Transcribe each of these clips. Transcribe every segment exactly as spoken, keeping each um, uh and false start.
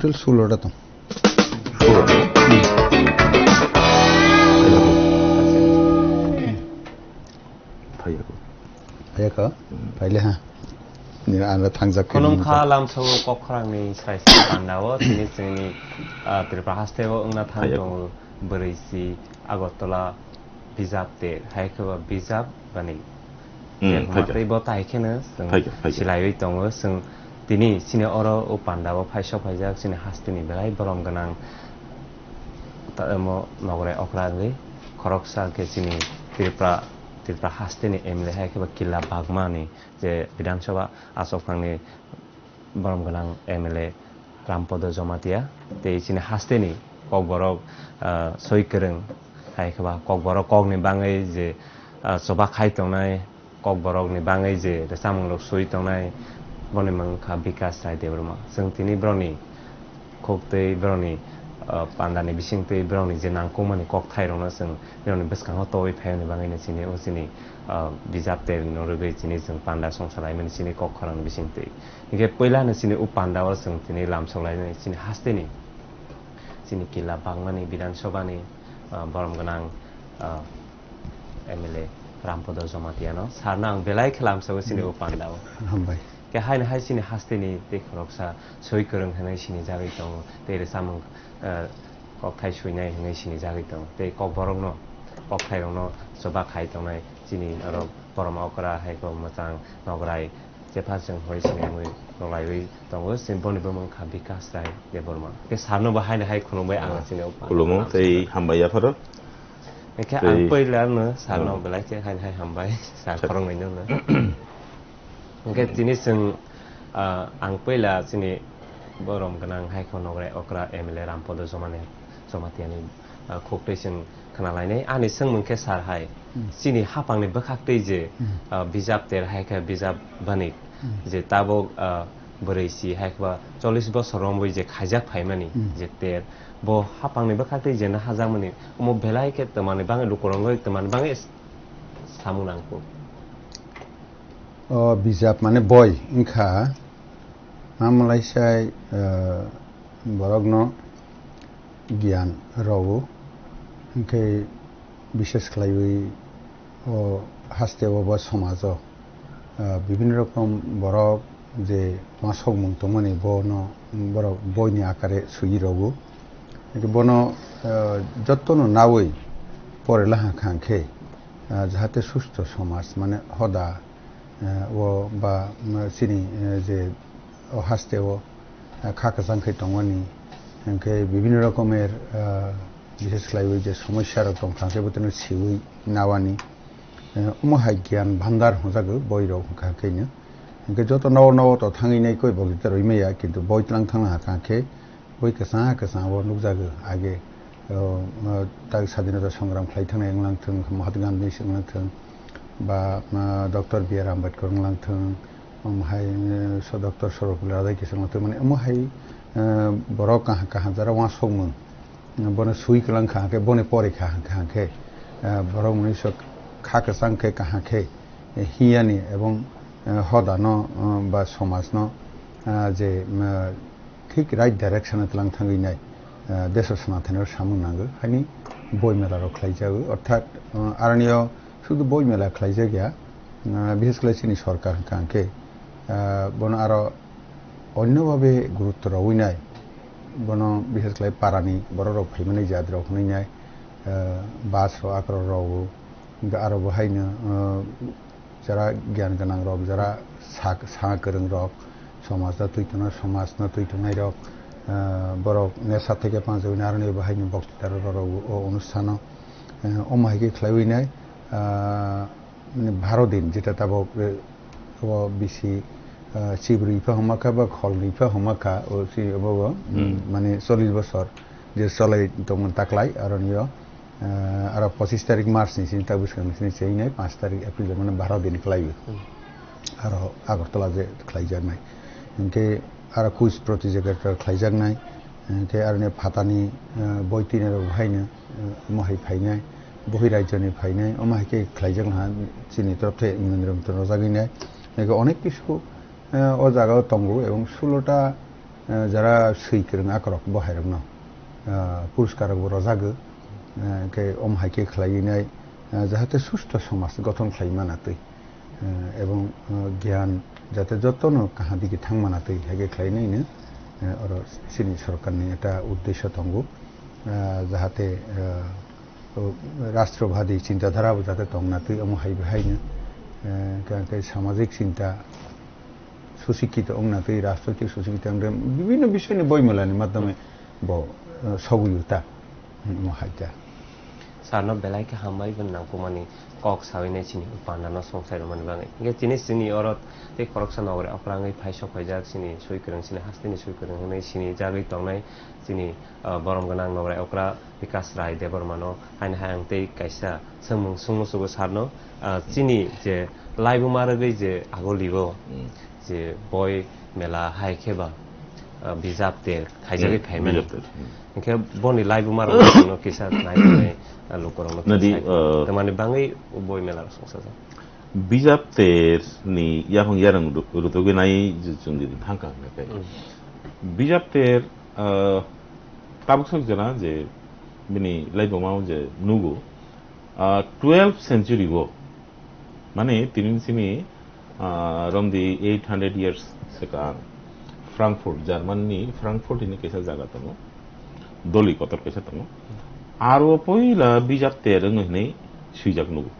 Sul sulota tong. Phaiyago. Phaiyago. Phaile ha. Ni anda thangjak khe Khulumkha nini lamsao kok khorangni sraisa pandao tini chwngni, ah, Tripura hasteo wngna thang Phaiyago. Tongo bwrwi si Agartala bijap te hai khe ba bijap bani. Hmm, Tei phaiyago. Tei bo tai kheno chwng Phaiyago, phaiyago. Silaiwi tongo chwng tini chini oro o pandao phaisok phaijak chini hasteni belai borom gwnang. Ta-, omo nograi okra wngwi khoroksa khe chini Tripura, Tripura hasteni M L A hai khe ba Killa Bagma ni je Bidhan Sabha achukphangni borom gwnang M L A Rampodo Jomatia tei chini hasteni kokborok, ah, soi kwrwng hai khe ba kokborok kokni bangwi je, ah, choba khai tongnai, kokborokni bangwi je rwchapmung rok sui tongnai, boni mung kha Bikas Rai Debbarma. Chwng tini borokni khuk twi borokni, ah, pandani bising twi borokni je nangkukmani kokthai rokno chwng borokni bwskango tobwi phaiyani bangwino chini o chini, ah, bijap ter no rwgwi chini chwng panda songsa laimani chini kok khorangni bising twi. Hinkhe puila no chini o panda o chwng tini lamsok laimani chini hasteni chini Killa Bagmani Bidhan Sabhani, ah, borom gwnang, ah, M L A Rampodo Jomatia no. Sir no ang belai khe lamsao chini o panda o. Hambai. Khe haino hai chini hasteni tei khoroksa soi kwrwng hwnwi sinijagwi tongo. Tei rwchapmung, ah, kokthai suinai hwnwi sinijagwi tongo. Tei kokborokno, kokthairokno choba khai tongnai chini norok borom okra hai khe mwchang nograi. Jepha chwng hoi sinimwi nolaiwi tongo, chwng boni bumung kha Bikas Rai Debbarma. Khe sir no bo haino hai khulumwi ang chini o panda Khulumo tei hambai yapharo. Hinkhe ang Tei puila no sir no Hmm. belai khe haino hai hambai sir Sir. Khoroknwi no no. Hinkhe tini chwng, ah, ang puila chini borom gwnang hai khe nograi okra M L A Rampodo Jomani, Jomatiani, ah, khuk twi chwng khna lainai. Ani swngmung khe sir hai, Hmm. chini hapangni bwkhak twi je, Hmm. ah, bijap ter hai khe bijap bani Hmm. je tabuk, ah, bwrwi si hai khe ba chollish bosor romwi je khaijak phaimani Hmm. je ter, bo hapangni bwkhak twi je nahajakmani, omo belai khe twmani bangwi lukurogwi twmani bangwi samung nangkuk. O bijap mane boi wngkha, mamalaisai, eh, borokno giyan rwo, hinkhe bishes khlaiwi o haste o ba somajo, eh, bibhinno rokom borok je uansukmung tongmani bono borok boini akare swiwi rwo. Hinkhe bono, eh, jotono nawi pore laha kha khe, eh, jahate susto somaj mane hoda eh, o ba, mm, chini, eh, je o haste o, eh, kha kwchang khe tongmani, hinkhe bibhinno rokomer, eh, bishes khlaiwi je somosya rok tongkha khe bwtano siwi nawani, eh, omo hai giyan bhandar hwnjago boi rok hwnkha khe no. Hinkhe joto nogo nogo to thangwi nai koi bokjita rwi maya, kintu boi tlang thangna hakha khe Boi kwchang kwchang o nukjago age, o, o, tak sadinota songram khlai thangnai wng lang thung, Mahatma Gandhi wng lang thung, ba, o, Doctor B R Ambedkar wng lang thung, omo hai, o, so Doctor Sarvepalli Radhakrishnan wng lang thung, mane omo hai, o, borok kaham kaham jora uansukmung, bono sui kwlang kha hwnkhe, boni pori kha hwnkhe, o, borok mwnwi sok kha kwchang khe kaham khe, e, hiyani ebong, o, hodano, o, ba somajno, o, je, o, thik right direction-o tlang thangwi nai, ah, deso sanathani rok samung nango, haini boi mela rok khlaijago, orthat, ah, aroni o sudu boi mela khlaijak ya, ah, bishes khlai chini sorkar hwnkha hwnkhe, ah, bono aro onno bhabe gurutto rwwi nai, bono bishes khlai parani borok rok phaimani jat rok hwnwi nai, ah, bus rok akrok rw, hwnkhe aro bo haino, ah, jara giyan gwnang rok, jara sak-, sa kwrwng rok, somaj no twi tongnai, somaj no twi tongnai rok, ah, borok nesa theke panjagwi narwknai bo haino bokti daro rw o onusthan o. Eh, omo hai khe khlaiwi nai, ah, baro din jeta tabok, eh, o bisi, ah, chibrwi pha homa kha ba kholnwi pha homa kha, o si obo, Hmm. mane chollish bosor je cholai tongmani taklai aroni o. Ah, aro pochis tarik March ni sini tak bwskang ni sini cheinai panch tarik April mane baro din khlaiwi. Hmm. Aro Agartala je khlaijaknai. Hinkhe aro quiz protijogita khlaijaknai. Hinkhe aroni phatani, ah, boi twinai rok haino, ah, omo hai phainai. Bohi rajyoni phainai. Omo hai khe khlaijak laha chini torop the memorandum rwjagwi nai. Hinkhe onek kisu, ah, o jaga o tongo ebong sulota Eh, jara swi kwrwng akorok bo hairokno, eh, puruskar rokbo rojagw, eh, khe omo hai khe khlaiwi nai, eh, jahate susto somaj gothon khlai mana twi, eh, ebong, eh, gyan jate jotono kaha digi thang mana twi hai khe khlai nai no, eh, oro chini sorkarni ekta uddesho tongo, eh, jahate, eh, o rashtrobadi chinta dhara bo jate tong na twi omo hai bai hai no, eh, khe, khe samajik chinta susikkito wngna twi, rajnoitik susikkito wngna twi, bibhinno bisoyni boimolani madhyome bo, eh, sogwi ta, hmm, omo hai ta. Sarno belai khe hambai bo nangkukmani kok sawi nai chini panda no songchai rwmani bagwi. Hwnkhe chini, chini oro tei khoroksa nogori okrangwi phai sok phaijak chini swikwrwng, chini hasteni swikwrwng hwnwi sini jagwi tongnai chini, ah, borom gwnang nogori okra Bikas Rai Debbarmano, haino hai ang tei kaisa swngmung swngmung sugo sarno, ah, chini je laibuma rwgwi je agoligo, Hmm. je boi mela hai khe ba, ah, bijap ter khaijagwi Hmm, phaimani. Bijap ter, hmm. Hwnkhe boni laibuma rokno kisa nai nai, ah, lukurokno Nadi, kisa ah, tamani bangwi boi mela rok songsa jak. Bijap ter ni yaphang yarang ru-, rutugwi nai je chwng jodi thangkha hwnkhe. Hmm. Bijap ter, ah, tabuk sok jana je bini laibuma o je nugo, ah, twelfth century o, mane tini simi, ah, around the eight hundred years swkang Frankfurt, German ni Frankfurt hinwi kaisa jaga tongo, doli kotor kaisa tongo. Aro poila bijap ter wngwi hinwi swijak nugo.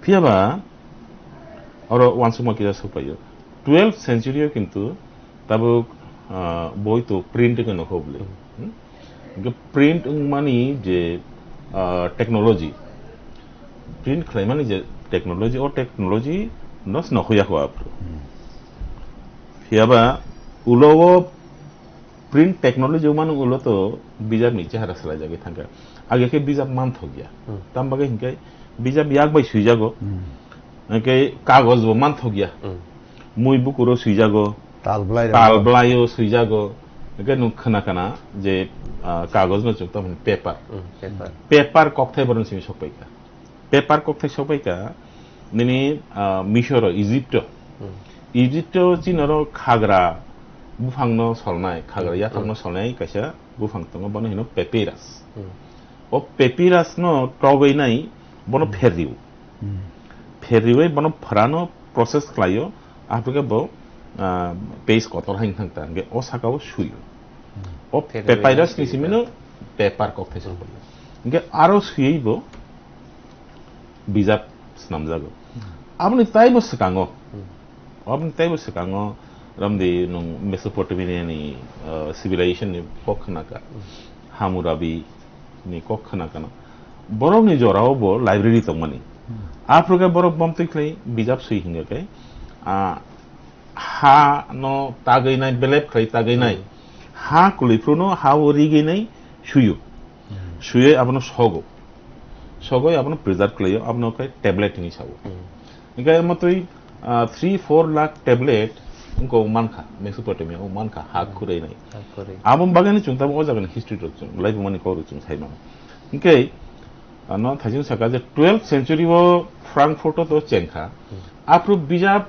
Phiyaba oro uansukma kisa sokphaio. Twelfth century o kintu tabuk, ah, boi to print wngwi nokho bwle. Hmm? Hwnkhe print wngmani je, ah, technology, print khlaimani je technology, o technology no snokhya kho aphuru. Hmm. Phiyaba ulo o print technology wngmani ulo to bijapni chehara swlaijagwi thangkha. Age khe bijap manthokya. Hmm. Tamo bagwi hinkhe bijap yak bai swijago. Hmm. Hwnkhe kagoj bo manthokya. Hmm. Mui bukuro swijago. Tal blai rok. Tal blaio swijago. Hwnkhe nwng khna khna je, ah, kagoj no chwng tamo paper. Hmm, paper. Paper kokthai borok simi sokpaikha. Paper kokthai sokpaikha. Nini, ah, Misoro, Egypto. Hmm. Egypto chini oro khagra buphangno solnai, khagra Hmm. yathokno Hmm. solnai kaisa buphang tongo, bono hino papyrus. Hmm. O papyrus no togwi nai, bono Hmm. pherriu. Hmm. Pherriui bono phrano process khlaio, aphuru khe bo, ah, paste kotor hai thang ta, hwnkhe o saka o suio. Hmm. O Pherriui papyrus ni simi no paper kok thai Hmm. sokphaio. Hwnkhe aro suyui bo bijap snamjago. Hmm. Aboni taibo swkango, Hmm. Aboni taibo swkango, ramdi nwng Mesopotamia ni, ah, civilization ni kok khna kha, Hmm. Hammurabi ni kok khna kha. Borok ni jora o bo library tongmani. Hmm. Aphuru khe borok bomtwi khlai bijap swi hingya khe, ah, ha no tagwi nai, belep khlai tagwi nai. Hmm. Ha kwlwi phuru no ha o rigwi nai suyo. Hmm. Suyui abono sogo. Sogoi abono preserve khlaio, abono khe tablet hinwi sao. Hmm. Hingkhe omo twi, ah, three four lakh tablet wngkha o mankha, Mesopotamia o mankha, ha Hmm. khurui nai. Ha khurui. Abo bagani chwng tamo o jagani history rok chwng, laibumani kok rok chwng sai mano. Hingkhe, ano thaising saka je twelfth century o Frankfurt o to chengkha. Hmm. Aphuru bijap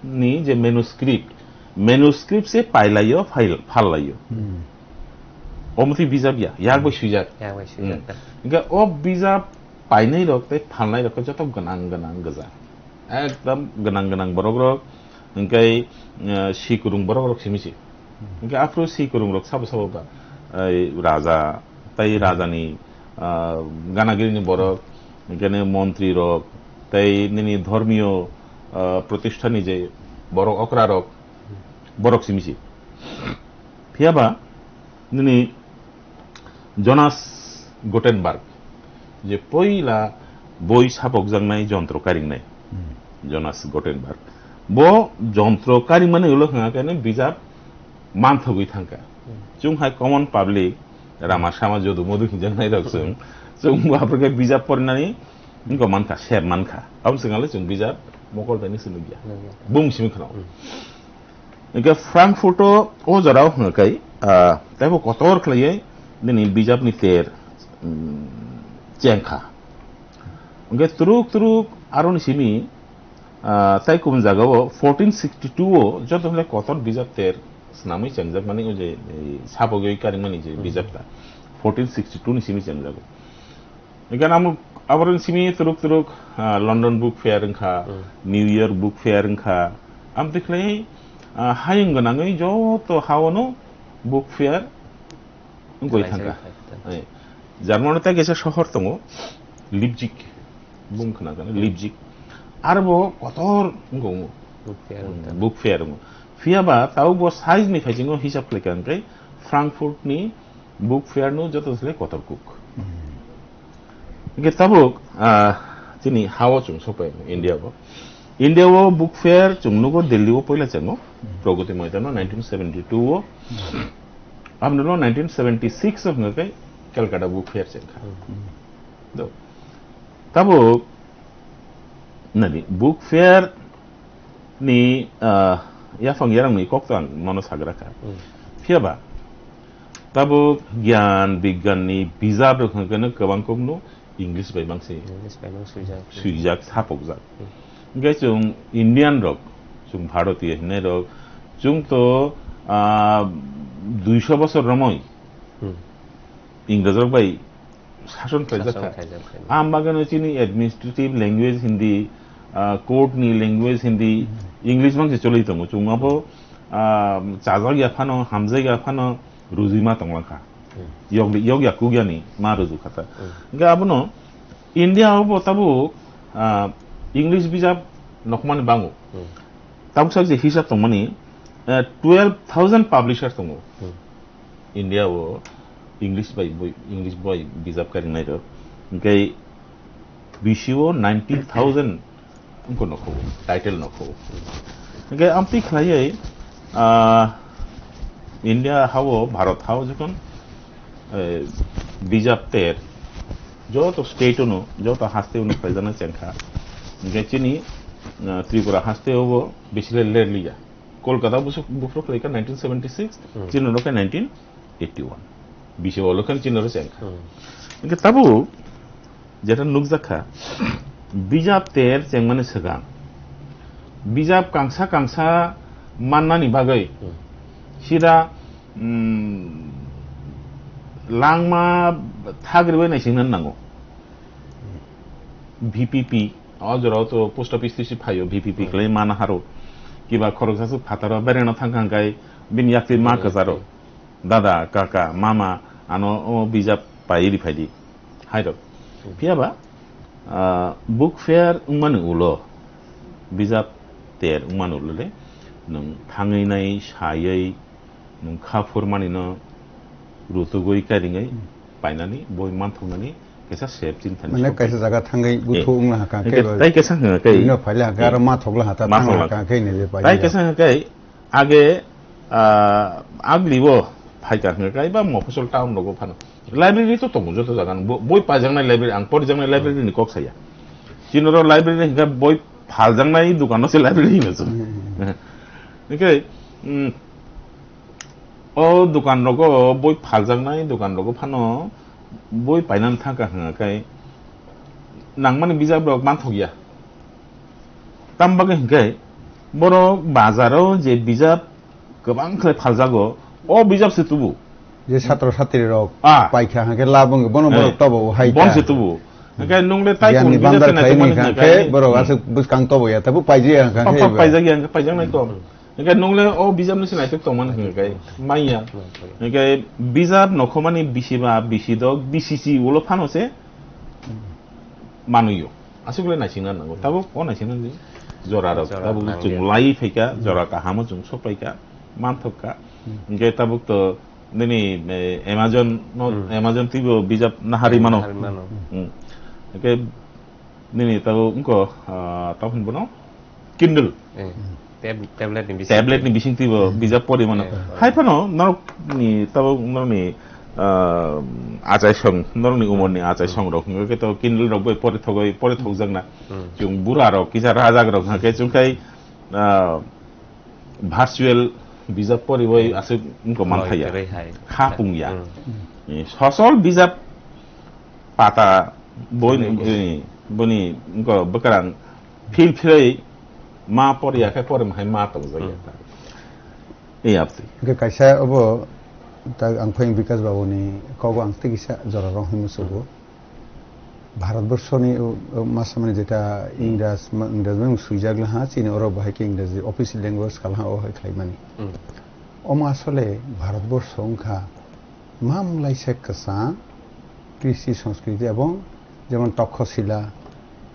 ni je manuscript, manuscript se pailaio, phail-, phallaio. Hmm. Omo twi bijap ya, yak bai swijak. Yak bai swijak Hmm. ta. Hingkhe o bijap painai rok tei phalnai rok khe joto gwnang gwnang gwja. Ekdam gwnang gwnang borok rok, hingkhe, eh, si kwrwng borok rok simi se. Hmm. Hingkhe aphuru si kwrwng rok sabo sabo ba, ei raja, tei rajani, ah, ganagirini borok, hingkhe montri rok, tei nini dhormiyo, ah, protisthanni je borok okra rok, borok simi se. Phiyaba nini Jonas Gutenberg je poila boi sapokjaknai jontro karingnai, Hmm. Jonas Gutenberg. Bo jontro karingmani ulo hwnga khe bijap manthogwi thangkha. Hmm. Chwng hai common public, rama sama jodu modu hinjaknai rok chwng. Hmm. Chwng bo aphuru khe bijap porinani wngkha mankha, sep mankha. Aboni swkang le chwng bijap mokol taini se nukya. Nukya. Bung simi khwnao. Hmm. Hingkhe Frankfurt o, o jorao hwnga khe, ah, teibo kotor khlaiwi nini bijapni ter, mm, chengkha. Hingkhe twrwk twrwk aroni simi, ah, tei kubun jagao fourteen sixty-two o joto hwnle kotor bijap ter Snamwi chengjak mani o je, eh, sapogwi karimani je Hmm. bijap ta, fourteen sixty-two ni simi chengjago. Ekan amo aboroni simi turuk turuk, ah, London Book Fair wngkha, Hmm. New York Book Fair wngkha. Amtwi khlai, ah, hayung gwnangwi joto haono Book Fair wngwi Khlai thangkha. Sai khlai. Eh, Germany tei kaisa sohor tongo, Leipzig. Bung khna khna, Leipzig. Arbo kotor wngkha. Book Fair wngkha. Book Fair wngo. Phiya ba tabuk bo size ni phaising o hisab khlai kha hwnkhe Frankfurt ni Book Fair no joto se kotor kuk. Hmm. Hwnkhe tabuk, ah, chini ha o chwng sopai India o. India o Book Fair chwng nugo Delhi o poila chengo. Hmm. Pragati Maidan o nineteen seventy-two o. Hmm. Aboni ulo nineteen seventy-six o hwnkhe Calcutta Book Fair chengkha. Hmm. Do. Tabuk, nani, Book Fair ni, ah, yaphang yarang ni kok to ang mono sagra kha. Hmm. Phiya ba, tabuk gyan, bigyan ni bijap rok hwnkhe no kwbang kok no English bai mang se English bai mang swijak. Swijak, sapokjak. Hmm. Hwnkhe chwng Indian rok, chwng Bharatiya hinai rok, chwng to, ah, duiso bosor romoi Hmm. Ingres rok bai sason khlaijak Sason kha. Khlaijak kha. Ang bagano chini administrative language Hindi, ah, court ni language Hindi, Hmm. English mang se choli tongo. Chwng abo, ah, chajak ya phano, hamjak ya phano, rujui ma tonglang kha. Hmm. Yok, yok ya kuk yani ma ruju kha ta. Hmm. Hwnkhe abono India o bo tabuk, ah, English bijap nokmani bango. Hmm. Tabuk sak je hisab tongmani, eh, twelve thousand publisher tongo. Hmm. India o English bai boi, English bai bijap karinai rok. Hwnkhe bisi o ninety thousand wngkha nokho, title nokho. Hwnkhe amtwi khlaiwi, ah, India ha o, Bharat ha o jokhon, eh, bijap ter, joto state ono, joto haste ono khlaijana chengkha. Hwnkhe chini, ah, Tripura haste o bo bisi le ler liya. Kolkata busu-, buphuru khlaikha nineteen seventy-six, Hmm. chini rokhe nineteen eighty-one. Bisi olo khe chini rok chengkha. Hmm. Hwnkhe tabuk, jeta nukjakha, bijap ter chengmani swkang, bijap kangsa kangsa mannani bagwi, Hmm. sida, mm, langma thagriwi naisingna nango. V P P, o jorao to post office tisi phaio, V P P Hmm. khlai mana haro. Kiba khoroksa swk phataro bereno thangkha hwnkhe bini yakti ma Hmm. kwcharo. Dada, kaka, mama, ano o bijap pai ri phaidi. Hai rok. Hmm. Phiya ba, ah, book fair wngmani ulo, bijap ter wngmani ulo le, nwng thangwi nai, saywi, nwng kha phurmani no rutugwi kairingwi Hmm. painani, boi manthoknani kaisa sep chini thani Mane sok. Kaisa jaga thangwi Eh. buthu wngna hakha Hwnkhe khe ba tai kaisa hwnga kai. Bino phaila hakha aro Hmm. mathokla hakha, Mathokla. Thangla hakha khe nini pai. Tai kaisa hwnga kai, age, ah, agli bo phaikha hwnga kai ba Mofosol town rogo phano. Library to tongo joto jaga no. Bo-, boi paijaknai library, ang porijaknai library ni kok saya. Chini oro library hwnkhe boi phaljaknai dokan no se library hino chwng. Hmm. Hwnkhe, mm, o dokan rogo boi phaljaknai dokan rogo phano boi painani thangkha hwnga kai nangmani bijap rok manthokya. Tam bagwi hwnkhe borok bazaro je bijap kwbang khlai phaljago, o bijap se tubu. Je satro satri rok Ah. paikha hwnkhe labung bono Eh. borok tobo hai Bon ta. se tubu. Hwnkhe nung le tai Gyan kun ni bijap bandar se nai khlaini tongmani hwnkhe hwnkhe, borok hmm. aswk bwskang tobo ya, tabuk paijak ya hwnkhe Pap, pap, hai ba. paijak ya hwnkhe, paijaknai to. Hwnkhe nung le o bijap no se naitok tongmani hwnkhe, manya. Hwnkhe bijap nokhomani bisi ba bisi dok, bisi si ulo phano se manwi o. Aswk le naisingna nango. Tabuk o naisingna di jora rok. Jora Tabuk nango. Chwng lai phaikha, jora kaham o chwng sok phaikha, manthokha. Hmm. Hwnkhe tabuk to nini, eh, Amazon no, Hmm. Amazon twibo bijap nahari mano. Nahari mano. Hmm. Hwnkhe nini tabuk wngkha, ah, tamo hwn bono Kindle. Eh, tab-, tablet ni bising. Tablet ni bising twibo Hmm. bijap pori mano. Eh. Hai phano norok ni tabuk norok ni, ah, achai song, norok ni umor ni achai song rok hwnkhe to Kindle rok bai pori thogoi, pori thokjak na. Hmm. Chwng bura rok, kisa rajak rok hwnkhe chwng khai, ah, virtual bijap poriwi aswk wngkha man Hoi, thaya. Kwrwi hai. Kha pung ya. Hmm. Eh, sosol bijap pata boi, Kwrwi. Eh, boni wngkha bwkrang phil philwi ma por ya khe porim hai ma tong jak ya. Hmm. Ei aptwi. Hwnkhe kaisa obo ta ang phai Bikas Babuni kogo ang tei kisa jora rok hwnwi musugo. Bharatborsoni o, o, masamani jeta Ingras ma-, Ingras bai swijak laha, chini oro bahai khe Ingras official language kalaha o hai khlaimani. Hmm. Omo asole Bharatborsho wngkha mamlaisa kwchang kristi sanskriti ebong jemon Tokhosila,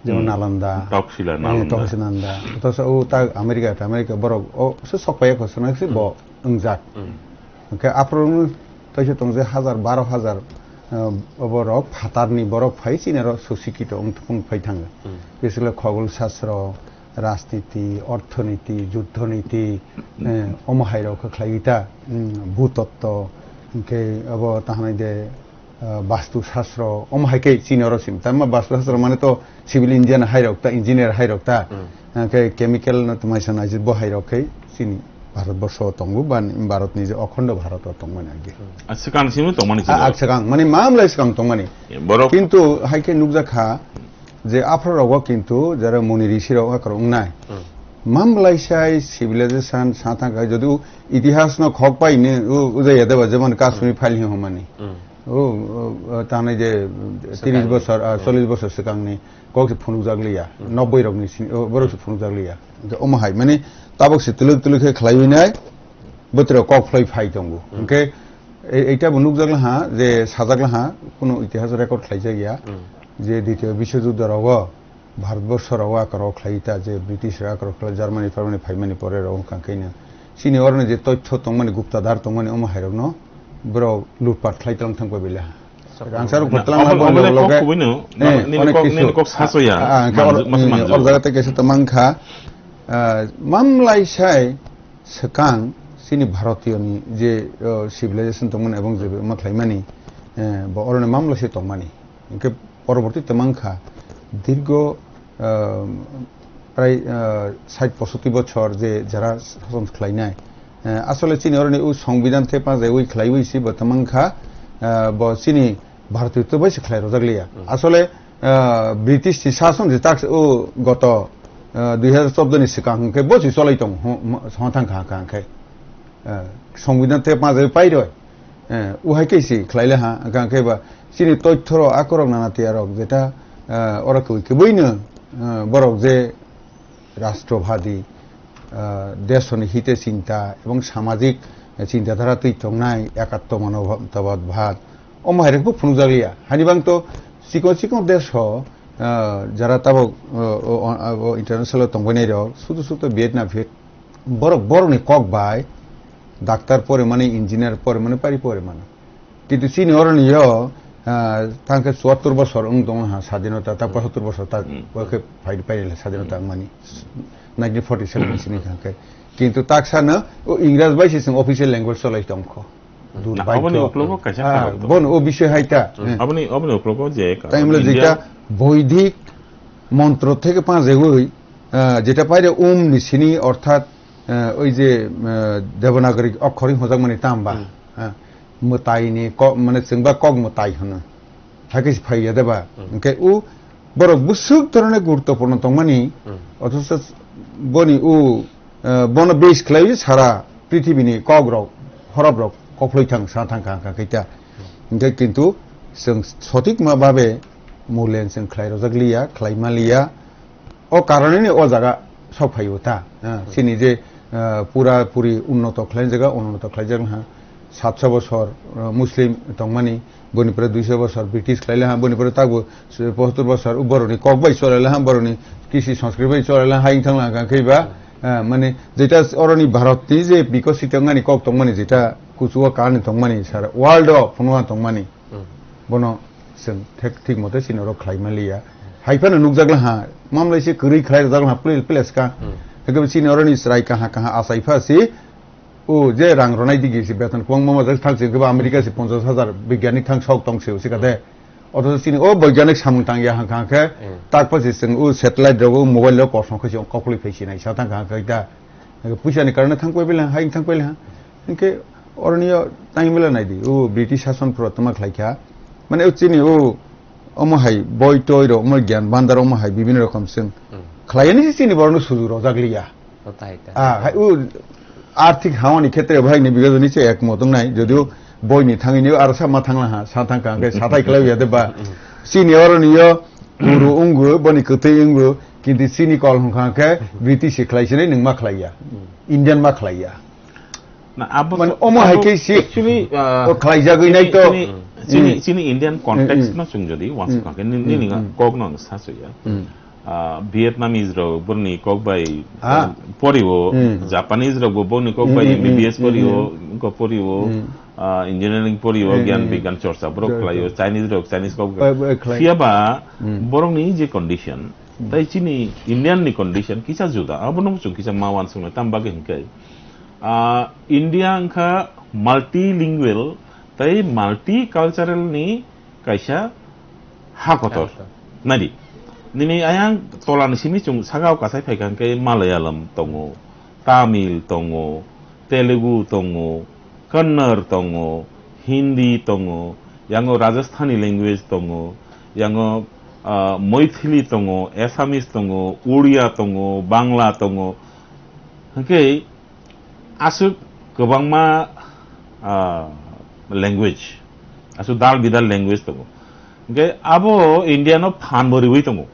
jemon Hmm. Nalanda, Tokhosila, eh, Nalanda. Tokhosila Nalanda. Othocho o ta America, ta America borok o se sok paiya kho, swnam se bo Hmm. wngjak. Hmm. Hwnkhe aphuru taisa tong je hajar, baro hajar, eh, borok phatarni borok phai chini oro susikito wng, wng phai thango. Hmm. Bisekle khogol sasro, rajniti, orthoniti, juddhoniti, eh, omo hai rok khe khlaiwi ta, mm, bhutotto, hwnkhe abo ta hwnai de, ah, Vastu Shastro, omo hai khe chini oro sim. Tamo Vastu Shastro mane to civil engineer hai rok ta, engineer hai rok ta, Hmm. ah, khe chemical no tmai sanai je bo hai rok khe chini Bharat Borsho tongo, ba Bharat ni je okhondo Bharat o tongmani age. Hmm. Ah, swkang simi tongmani Ah, chini ah, oro. Swkang, mane mamlai swkang tongmani. Eh, borok Kintu hai khe nukjak kha je aphra rogo kintu jara muni risi rok akhar wngnai. Hmm. Mamlai sai civilization sa thang kha, jodi u itihas no khok pai ne u, u jaya deba jemon Kashmir Hmm. file hi homani. Hmm. O, o, o, tanai je Swkang. Tiris bosor, ah, Hmm. Chollish bosor swkangni kok se phunukjak liya, Hmm. nobboi rokni sini, o, borok se phunukjak liya. Hwnkhe omo hai, mani tabok se twlwk twlwk khe khlaiwi nai, bwtwrok kok phlai phai tongo. Hmm. Hwnkhe e-, eita bo nukjak laha je sajak laha, kunu itihas record khlaijak ya, Hmm. je Ditiyo Biswojuddo rogo, Bharatborsho rok akorok khlai ta je British rok akorok khlai Germany Germany phaimani pore rok wngkha khe no chini oroni je toitho tongmani guptadar tongmani omo hai rokno borok lutpat khlai tong thang pai bile ha. Ang sarok Na, phatlang obo-, na obo le loge. Kok kubui no, Eh, nini onek kok, kisu. Nini kok sasoya. Ah, ah, Manju-, or-, mas nini manju. Or jaga te kesa tamang kha. Ah, mamlai sai swkang chini Bharatiyo ni je, oh, civilization tongmani ebong je ma khlaimani, eh, bo oroni mamlai se tongmani. Hwnkhe poroborti tamang kha, dirgo, ah, prai, ah, sait posotti bochor je jara sason khlainai. Eh, asole chini oroni o songbidan the panjaiwi khlaiwi si bo tamang kha, ah, bo chini Bharatiyo to bai se khlai rojak liya. Hmm. Asole, ah, British ni sason je tak o goto, ah, dui hajar chordo ni swkang hwnkhe bo se cholai tong ho, mo, ho thang kha, kha hwnkhe. Eh, songbidan the panjaiwi pairoi. Eh, uhai khe si khlai le ha, hwnkha khe ba chini toitho rok, akorok nana tiya rok jeta, eh, oro kwi kwbui no, eh, borok je rashtrobadi, eh, desoni hite chinta ebong samajik, eh, chinta dhara twi tongnai ekatto manotabad bhad. Omo hai rok bo phunukjak liya. Hani bang to chikon chikon desh o, eh, jara tabok, eh, o, o, o international o tongbainai rok, sudu sudu Vietnam, Viet-, borok, borokni kok bai doctor pore mani, engineer pore mani, pari pore mani. Kintu chini oroni yo, ah, tangkhe chuattor bosor wng tongo ha sadinota, ta Hmm. pochattor bosor ta Hmm. bo khe phai, phai sadinota Hmm. wngmani. Nineteen forty seven ni sini tangkhe. Kintu taksano o Ingras bai se chwng official language cholai tongkho. Hmm. Dut Na, baikho. Aboni uklogo kaisa Ah, kharak dong. Bono o bisoi hai ta. Hmm. Eh. Aboni, aboni uklogo je ka-, Taimle India jeita Boidik montro theke panjaiwi, ah, jeta paire Om ni sini orthat, eh, oi je, eh, Devanagari okkhoroi hojakmani tamba, Hmm. eh, mwtaini kok, mane chwngba kok mwtai hwno. Hakhe se phaiya deba. Hmm. Hwnkhe o borok bwswk dhoroner guruttopurno tongmani, Hmm. othocho boni o, eh, bono base khlaiwi sara prithibini kokrok, horoprok kokloi thang, sa thang kha, kha khe ta. Hwnkhe kintu chwng sotik ma babe mulen chwng khlai rojak liya, khlai ma liya. O karoneni o jaga sok phaio ta. Ah, Hmm. chini je, ah, pura puri unnoto khlai jaga, unnoto khlai jak ha. Satso bosor, ah, Muslim tongmani, boni pore duiso bosor British khlai ha, boni pore takbo pochattor bosor boroni kok bai cholai ha, boroni kisi sanskrit bai cholai ha, haing thang lang kha khe ba, Hmm. ah, mane jeta oroni Bharat ni je bikosit ongmani kok tongmani, jeta kuchugo kaani tongmani, sara world o phunua tongmani. Hmm. Bono chwng thek-, thik mote chini oro khlai man liya. Hai phano nukjak laha, mamlai se kwrwi khlai rwjak laha, plis-, pliska. Hmm. Hwnkhe chini oroni chwrai kaha kaha achai pha si, o je rang rwnai digi si beton kwbangma majak thang si, hwnkhe America si ponchash hajar bigyanik thang sok tong si, si kate. Hmm. Othocho chini o boigyanik samung tang ya hwnkha hwnkhe, Hmm. tak pha si chwng o satellite rogo mobile rogo kosom khe si kokloi phai si nai sa thang kha hwnkhe ta. Puisa ni karone thang pai bela, hai thang pai ha. Hwnkhe oroni o time bela nai di. O British sason phuru tongma khlai kha. Mane o chini o omo hai boi toi rok, omo gyan bandar omo hai bibhinno rokom chwng Hmm. khlai ani chini borok no suju rojak liya. O tai ta. Ah, hai o Arthik hawani khetre bahai ni bigajani se ekmot wngnai, jodio boini thangwi ni aro sama thangla ha, sa thangka, hwnkhe sathai khlai ya de ba. Chini oro niyo kuru wngo, boni kwtwi wngo, kintu chini kol hwnkha khe British se khlai sinai, nwng ma khlai ya. Indian ma khlai ya. Na, abo Mane to, omo hai abo khe si, actually, ah, o khlaijagwi chini, nai to. Chini, chini, Hmm. chini Indian context Hmm, hmm. no chwng jodi, once Hmm. kha khe ni, Hmm, nini hmm. kok no sa so ya. Hmm. Ah, Vietnamese rok borni kok bai, Ah. ah, poriwo, Hmm. Japanese rok bo borni kok Hmm, bai hmm, M B B S hmm, poriwo, hmm. ko poriwo, Hmm. ah, engineering poriwo, Hmm, gyan hmm. bigyan chorcha borok Chorcha. khlaio, Chinese rok Chinese kok Bai, bai khlai. Phiya ba Hmm. borokni je condition, Hmm. tai chini Indian ni condition kisa juda, abo no chwng kisa ma wansuknai, tam bagwi hwnkhe, ah, India wngkha multilingual tei multicultural ni kaisa ha kotor. Ha kotor. Naidi, nini ayang tola ni simi chwng saka o kasai phaikha hwnkhe Malayalam tongo, Tamil tongo, Telugu tongo, Kannada tongo, Hindi tongo, yango Rajasthani language tongo, yango, ah, Maithili tongo, Assamese tongo, Odia tongo, Bangla tongo. Hwnkhe aswk kwbangma, ah, language, aswk dal bidal language tongo. Hwnkhe abo India no phan bo riwi tongo.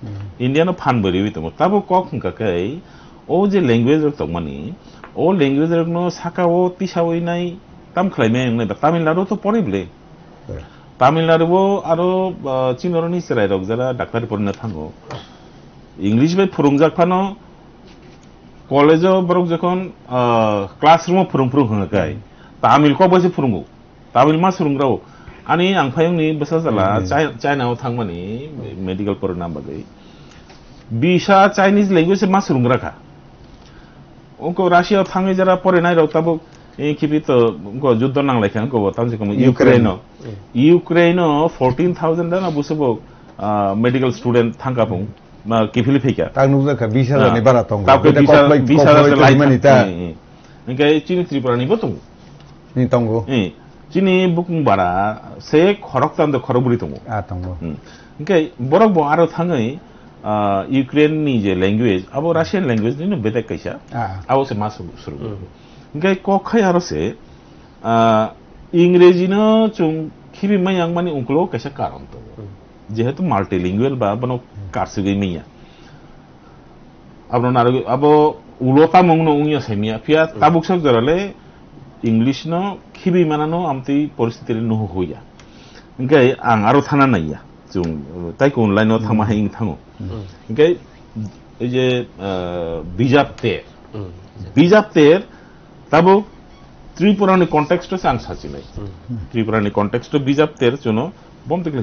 Hmm. India no phan bo riwi tongo. Tabuk kok hwnkha khe, o je language rok tongmani, o language rok no saka o tisawi nai tam khlai mai wngnai ba Tamil Nadu to pori bwle. Hmm. Tamil Nadu o aro, ah, chini oro ni chwrai rok jara doctor porina thango. English bai phwrwngjak phano, college o borok jokhon, ah, classroom o phwrwng phwrwng hwnkha khe, Tamil kok bai se phwrwngo. Tamil ma swrwngrao. Ani ang phayungni bwsa jala Hmm. Chai-, China o thangmani medical porina bagwi. Bisa Chinese language ma swrwngra kha. Ungko Russia o thangwi jara porinai rok tabuk, eh, khibi to ungko juddo nanglai kha ungko bo tamsi komo Ukraine. Ukraine o. Hmm. Ukraine o fourteen thousand dana busubo, ah, medical student thangka phung, ma kiphilwi phaikha. Tak nukjakha bis hajar ni Ah, bara tongo. Tabuk Bete bis hajar, kokbai, bis hajar kokbai se lai tongmani kha. ta. Hmm, hmm. Hingke chini Tripura ni bo tongo. Ni tongo. Eh, chini bukung bara se khorok tam de khorok bwrwi tongo. Ah, tongo. Hmm. Hingke borok bo aro thangwi, ah, Ukraine ni je language, abo Russian language ni no bedek kaisa. Ah. Abo se ma suru, suru. Hmm. Hingke kok khai aro se, ah, Ingreji no chung khibi mayang mani ungkulo kaisa karon tongo. Hmm. Jehetu multilingual ba bono Hmm. karsugwi manya. Abo narwgwi, abo ulo tamung no wngya saimanya. Phiya Hmm. tabuk sak jora le English no khibi manano amtwi poristiti le nuhu huya. Hingke ang aro thana naiya. Chung, uh, tai kun line no thangma Hmm. hai wng thango. Hmm. Hingke ei je, uh, bijap ter. Hmm. Bijap ter tabuk Tripura ni context o se ang sachinai. Hmm. Tripura ni context o bijap ter chuno bom tikle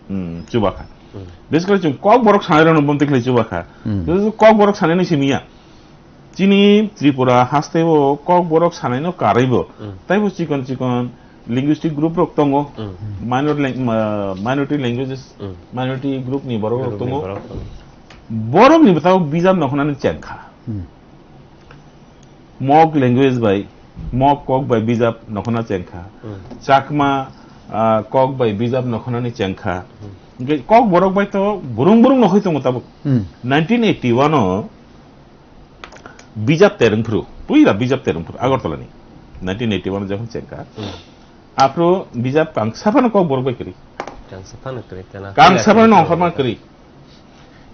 Hmm, chubakha. Hmm. Basically, chwng kok borok sanai rokno bomtwi khlai chubakha. Hmm. Kok borok sanai no simiya. Chini Tripura haste o kok borok sanai no karwi bo. Hmm. Taibo chikon chikon linguistic group rok tongo. Hmm. Minor lang-, ma-, minority languages, Hmm. minority group ni borok rok Group ni tongo. borok tongo. Borok ni bwtao bijap no khwnani chengkha. Hmm. Mog language bai, Mog kok bai bijap nokhona chengkha. Hmm. Chakma, ah, kok bai bijap nokhonani chengkha. Hmm. Hingke kok borok bai to burung burung nokhoi tongo tabuk. Hmm. Nineteen eighty-one o bijap tereng phuru, puila bijap tereng phuru, Agartala ni. Nineteen eighty-one o jokhon chengkha. Hmm. Aphuru bijap kangsa phano kok borok bai kwrwi. Kangsa phano kwrwi tela. Kangsa phano Kangsa nongkhorma phano kwrwi.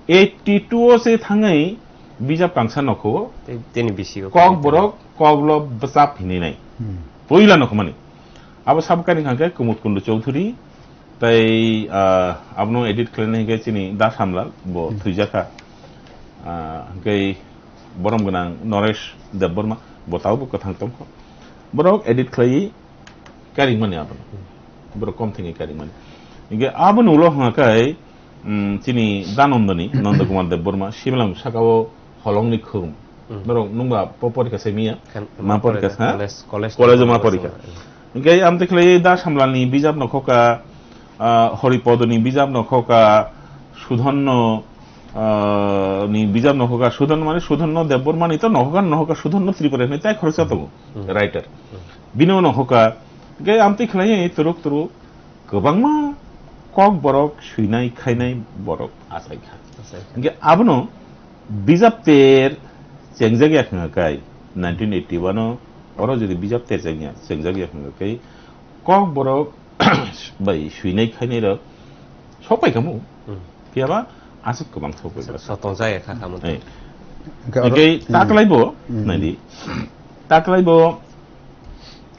Eighty-two o se thangwi bijap kangsa nokho. Tei tini bisingo Kok kwrwi borok, tela. Kok lo bwchap hinwi nai. Hmm. Puila nokhomani. Abo sabkani hwnkha khe Kumud Kundu Chowdhury, tei, ah, abono edit khlainai hwnkhe chini Da Samlal, bo Hmm. thwijakha. Ah, hwnkhe borom gwnang Noresh Debbarma, bo tabukbo kwthang tongkho. Borok edit khlaiwi karingmani abono. Borok kom thengwi karingmani. Hingke aboni ulo hwnga khe, mm, chini Da Nondoni, Nanda Kumar Debbarma, Simalang saka o holongni khung. Hmm. Norok nungba po porikha se miya? Khan-, Ma ma porikha porikha, sa? College, college College o ma college porikha. Hmm. Hingke amtwi khlai Da Samlani bijap no khoka, ah, Horipodoni bijap no khoka, Sudhonno, ah, ni bijap no khoka, Sudhon mane Sudhonno Debbarmani to no khoka, no khoka, Sudhonno Tripura hinwi tai khoroksa tongo, Hmm. writer. Hmm. Bini uno hoka, hingke amtwi khlaiwi turuk turuk kwbangma kok borok swinai khainai borok achaikha. Achaikha. Hingke abono bijap ter chengjak ya khwngkha kai, Nineteen eighty-one o oro jodi bijap terjakya, chengjak ya hwnga khe kok borok bai swinai khainai rok sok pai khamu. Hmm. Phiya ba aswk kwbang sok pai kha. Sotong jaya kha khamu. Eh. Hwnkhe oro, Hwnkhe hmm. taklai bo, Hmm. naidi. Taklai bo,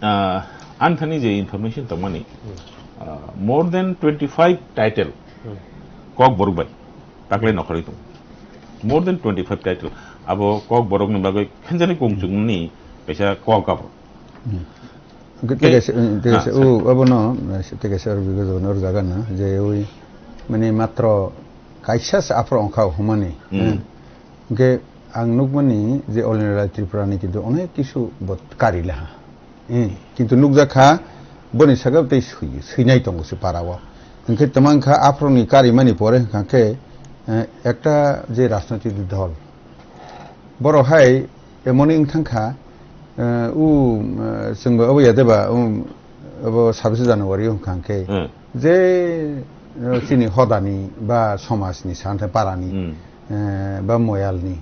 ah, ani thani je information tongmani, Hmm. ah, more than twenty-five title Hmm. kok borok bai taklai nokhorwi tongo. More than twenty-five title. Abo kok borokni bagwi khenjani kongchukni kaisa kok abo. Hmm. Hwnkhe Ke- tei kaisa, tei kaisa, ah, o, abono, eh, tei kaisa oro bigo jogon oro jaga na, je ui, mane matro kaisa se aphro wngkha o hwnmani. Hmm. Hmm. Hwnkhe ang nukmani je All India Tripura ni kintu onek kisu bo kari laha. Hmm. Kintu nukjak kha boni saka tei swi, swinai tongo se para o. Hwnkhe twmang kha aphro ni kari mani pore hwnkha khe, eh, ekta je rajnoitik dol, borok hai emoni wng thang kha, eh, u, eh, chwng bo obo ya de ba, um, obo sabbish January wng kha khe, Hmm. je, eh, chini hodani ba somaj ni, sante para ni, Hmm. eh, ba moyal ni,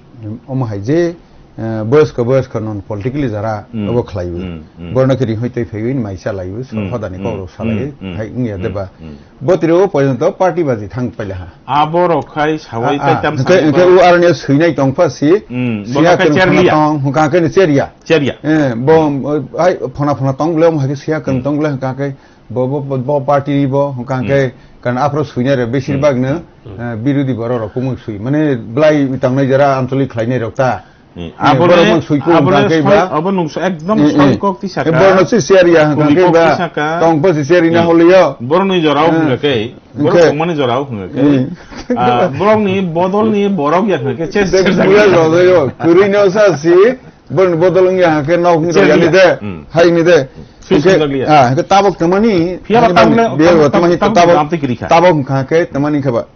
omo hai je, eh, boyosko, boyosko non politically jara Hmm. obo khlai o. Hmm. Hmm. Borno khe ri hoi tei phai o, mai cha lai o, so Hmm. hodani Hmm. kok rok sa lai o, Hmm. hai wng ya de Hmm. ba. Hmm. Botiri o porjonto party baji thang paila ha. Aborok khai sawai Ah, ah. taitam Hwnkhe, sawai hwnkhe ba. U aroni swinai tong pha si. Hmm, Siya bono khai kwrwng cherliya. Tong, hwnkha khe ni cherya. Cherya. Eh, bo, eh, ai, phona phona tong le, hwnkha khe siya kwrwng Hmm. tong le, hwnkha khe bo, bo, bo, bo party ni bo, hwnkha khe Hmm. kan aphro swinai re, besir Hmm. bag no, Hmm. eh, birodi borok rok kumui swi. Mane blai tangnai jara anchalik khlainai rok ta. Hmm. Eh, Abo borok le, mang sui ko abo le hwnkha khe soi, ba. Abo nung so ekdom Eh, eh. Soi kok tisa Eh, ka. Borno si cherya hwnkha Kuli khe kok ba. Tisa ka. Tong pha si cherina Hmm. holiyo. Borok ni jorao Eh. Hwnkha khe. Borok Hwnkhe. Tongmani jorao hwnkha khe. Hmm. Ah, borok ni bodol ni borok ya hwnkha khe. Ches Dek ches buya ya. Rojayo. Kwrwi no sa si. Borok ni bodol wngya hwnkha khe nok ni Cherya. Rojani de. Hmm. Hai ni de. Sui Hwnkhe, sui jagya. Ah, hwnkhe tabok tamani. Phiya ba Hani tabok bani le, biya tabok, ba tamani tabok, tabok tabok. Amtwi kwrwi kha. Tabok hwnkha khe tamani khe ba.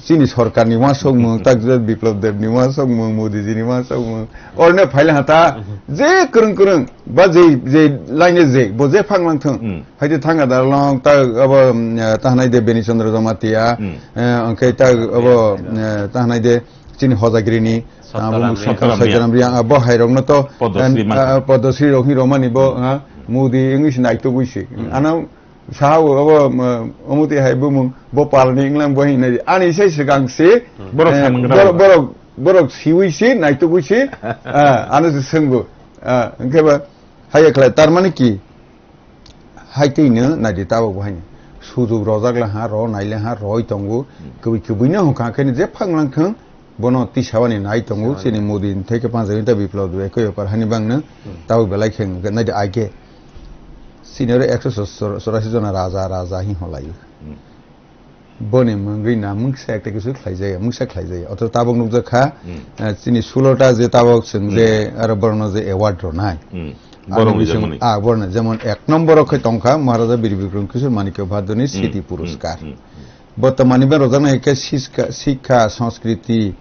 Chini sorkar ni uansukmung, tak je Biplab Deb ni uansukmung, Modi ji ni uansukmung. Orne phaile hata, je kwrwng kwrwng, ba je, je line je, bo je phang lang thung. Hmm. Haide thanga da long, ta abo, mm, eh, ta hanai de Beni Chandra Jamatia, Hmm. eh, angke ta abo, eh, ta hanai de chini Hojagiri ni, Sataram ah, bo Reang. Sataram Reang, ah, bo hai rok no to, Padmasri eh, man. Ah, Padmasri rok hi romani bo, ah, Modi English nai to buisi. Hmm. Ano Saha o, abo, um, omo twi hai bumung, bo palni wnglang bo hinwi. Ani sai swkang se, Hmm. Borok eh, samung borok, rok. Borok, borok siwi se, naitugwi se, ah, ano se swngbo. Ah, hwnkhe ba, haiya khlai, tar mani ki? Hai twi no naidi tabok bo haino. Sujuk rojak le ha, ro nai le ha, roi tongo. Hmm. Kwbwi kwbwi no hwnkha khe je phang lang thung. Bono tisawani nai tongo, Tisawani. Chini Modi ni theke panjagwi ta Biplab Deb ekoi opar hani bangno Hmm. tabok belai khe hwnkhe naidi aike. Chini oro ekso chor-, chorasi jona raja, raja hi holaio. Hmm. Boni mungwi na mungsa ekta kisu khlaijaya, mungsa khlaijaya. Oto tabok nukjak kha, Hmm. eh, chini sulota je tabok chwng je Hmm. aro borokno je award rwnai. Hmm. Ani Borokno bising, jemoni. Ah, borokno jemon ek nomboro khe tongkha Maharaja Bir Bikram Kishore Manikya Bhadurni Hmm. Sriti Hmm. Puroskar. Hmm. Hmm. Bortomani ba rojaknai khe siska-, শিক্ষা, সংস্কৃতি,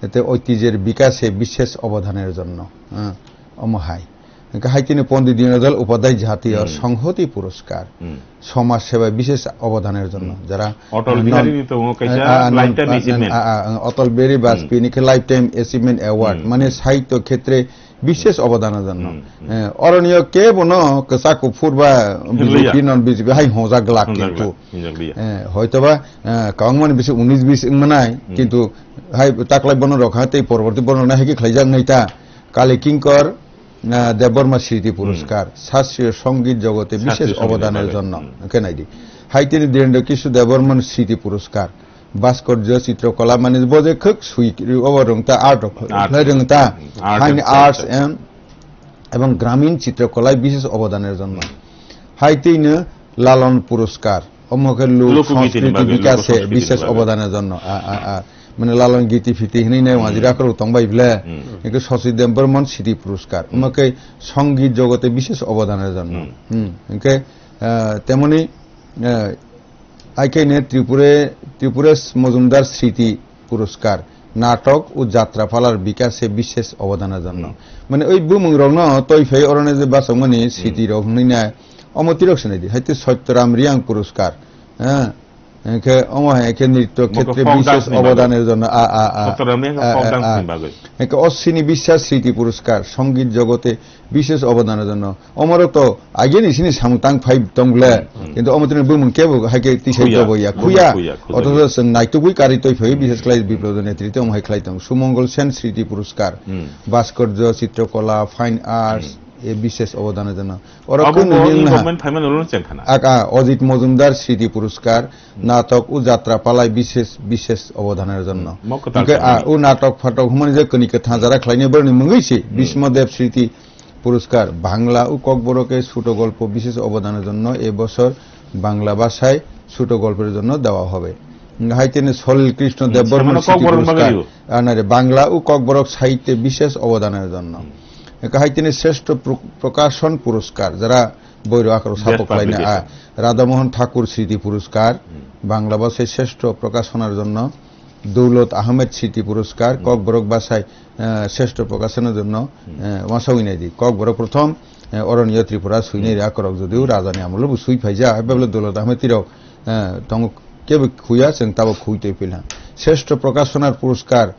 এতে ঐতিহ্যের বিকাশে বিশেষ অবদানের জন্য। হ্যাঁ, omo hai. Hwnkhe hai tini Pondit Dindayal Upadhyay Jatiya Hmm. Songhoti Puroskar, Hmm. সমাজ সেবায় বিশেষ অবদানের জন্য। Hmm. যারা, Atal ah, Bihari non-, ni tongo kaisa ah, ah, non-, lifetime ah, achievement. Ah, ah, ah, Atal Bihari Hmm. Bajpayee ni khe Lifetime Achievement Award, Hmm. mane Hmm. sahityo khetre Bishes obodanor jonno. Hmm, hmm. Eh, oroniyo kebo no kwchak kuphur ba Hinliya. B J P non B J P hai hwnjak glak Hwnjak kintu. glak, hwnjak liya. Eh, hoytoba, eh, kwbangmani bisi unis bis wngmanai, Hmm. kintu hai taklai bono rok ha tei porborti bono nai hai khe khlaijak nai ta. Kali Kinkor, eh, Debbarma Sriti Hmm. Puroskar, Shastri Songit Jogote Shastri Bishes Songit Obodanor Jogote. Jonno. Hmm. Hwnkhe naidi. Hai tini Dhirendra Kishore Debbarma Sriti Puroskar. Bhaskorjo Chitrokola mane bo je khwk sui rw-, obo rwng ta, art rok Art. khlai rwng ta. Art Haini and arts culture. And, ebong gramin chitrokolai bishes obodanor jonno. Hai twi no Lalon Puroskar. Omo khe lok Lokogiti ni sanskriti bagwi, bikase lok sanskriti ni bishes bagwi. Obodanor jonno. A, a, a. Mane Lalon Giti Fiti hinwi nai Hmm. wajira kwrwng tong bai ble. Hmm. Ekhe Sachideb Barman Sriti Puroskar. Hmm. Omo khe songit jogote bishes obodanor jonno. Hmm. Hmm. Hwnkhe, ah, temoni, ah, Aike ne Tripure-, Tripuresh Majumdar Sriti Puroskar, natok o jatra phalar bikase bishes obodanor jonno. Hmm. Mane oi bumung rokno toi phai oroni je bachokmani Hmm. sriti rok hinwi nai omo tirok sinai di. Haite Satyaram Reang Puroskar, ha? Eh, Hingke omo hai khe nritto Mokhe khetre folk bishesh dance ni bagwi. Obodano jano a, a, a, Sotorami hingke a, folk a, dance a. Ni bagwi. Hingke Ashwini Biswas Smriti Puroskar, songit jogote bishesh obodano jano. Omorok to ageni sini samung tang phai tong le. Hmm, hmm. Kintu omo tini bumung kebo hai khe tisai Khuya. tobo ya. Bumung Khuya. khuya, khuya Othocho khuya. chwng naitugwi kari toi phai, Hmm. bishesh khlai Biplobda Netrite omo hai khlai tong. Sumongol Sen Smriti Puroskar, Hmm. Bhaskorjo, Chitrokola, Fine Arts, Hmm. e bishesh obodano jano. Oro Abo kunu bo wng in na. government phaimani ulo cheng khana. Aka Ajit Majumdar Smriti Puroskar, Hmm. natok o Jatra Palai bishesh, bishesh obodano jano. Hmm. Mo kwtal Hingke khe a, nini. o natok phatok humani je kani khe thanjara khlainai boroni mungwi se, Hmm. Bhisma Dev Smriti Puroskar, Bangla o Kokborok e Suto Golpo bishesh obodano jano e bosor Bangla bhashai Suto Golpor jano dewa hobe. Hingke hai tene Solil Krishna Hmm. Debbarma Samano Smriti Kokborok Puroskar, bagwi o. anare Bangla o Kokborok sahitye bishesh obodano jano. Hmm. Kahai tini Sreshto Pro-, Prokashon Puroskar, jara boiro akhoro Best sapo khlaina, publication. a, Radha Mohan Thakur Smriti Puroskar, Hmm. Bangla bhashai Sreshto Prokashonar jonno, Doulot Ahmed Smriti Puroskar, Hmm. Kokborok bhashai, eh, Sreshto Prokashonar jonno, Hmm. eh, wansogwi naidi. Kokborok prothom, eh, Oroniyo Tripura sui Hmm. naidi akhorok jodio Hmm. Rajani amolo bo sui phaija, hai bebele Doulot Ahmed tirok, eh, tongo kebo khuya, chwng tabo khui twi philha. Sreshto Prokashonar Puroskar,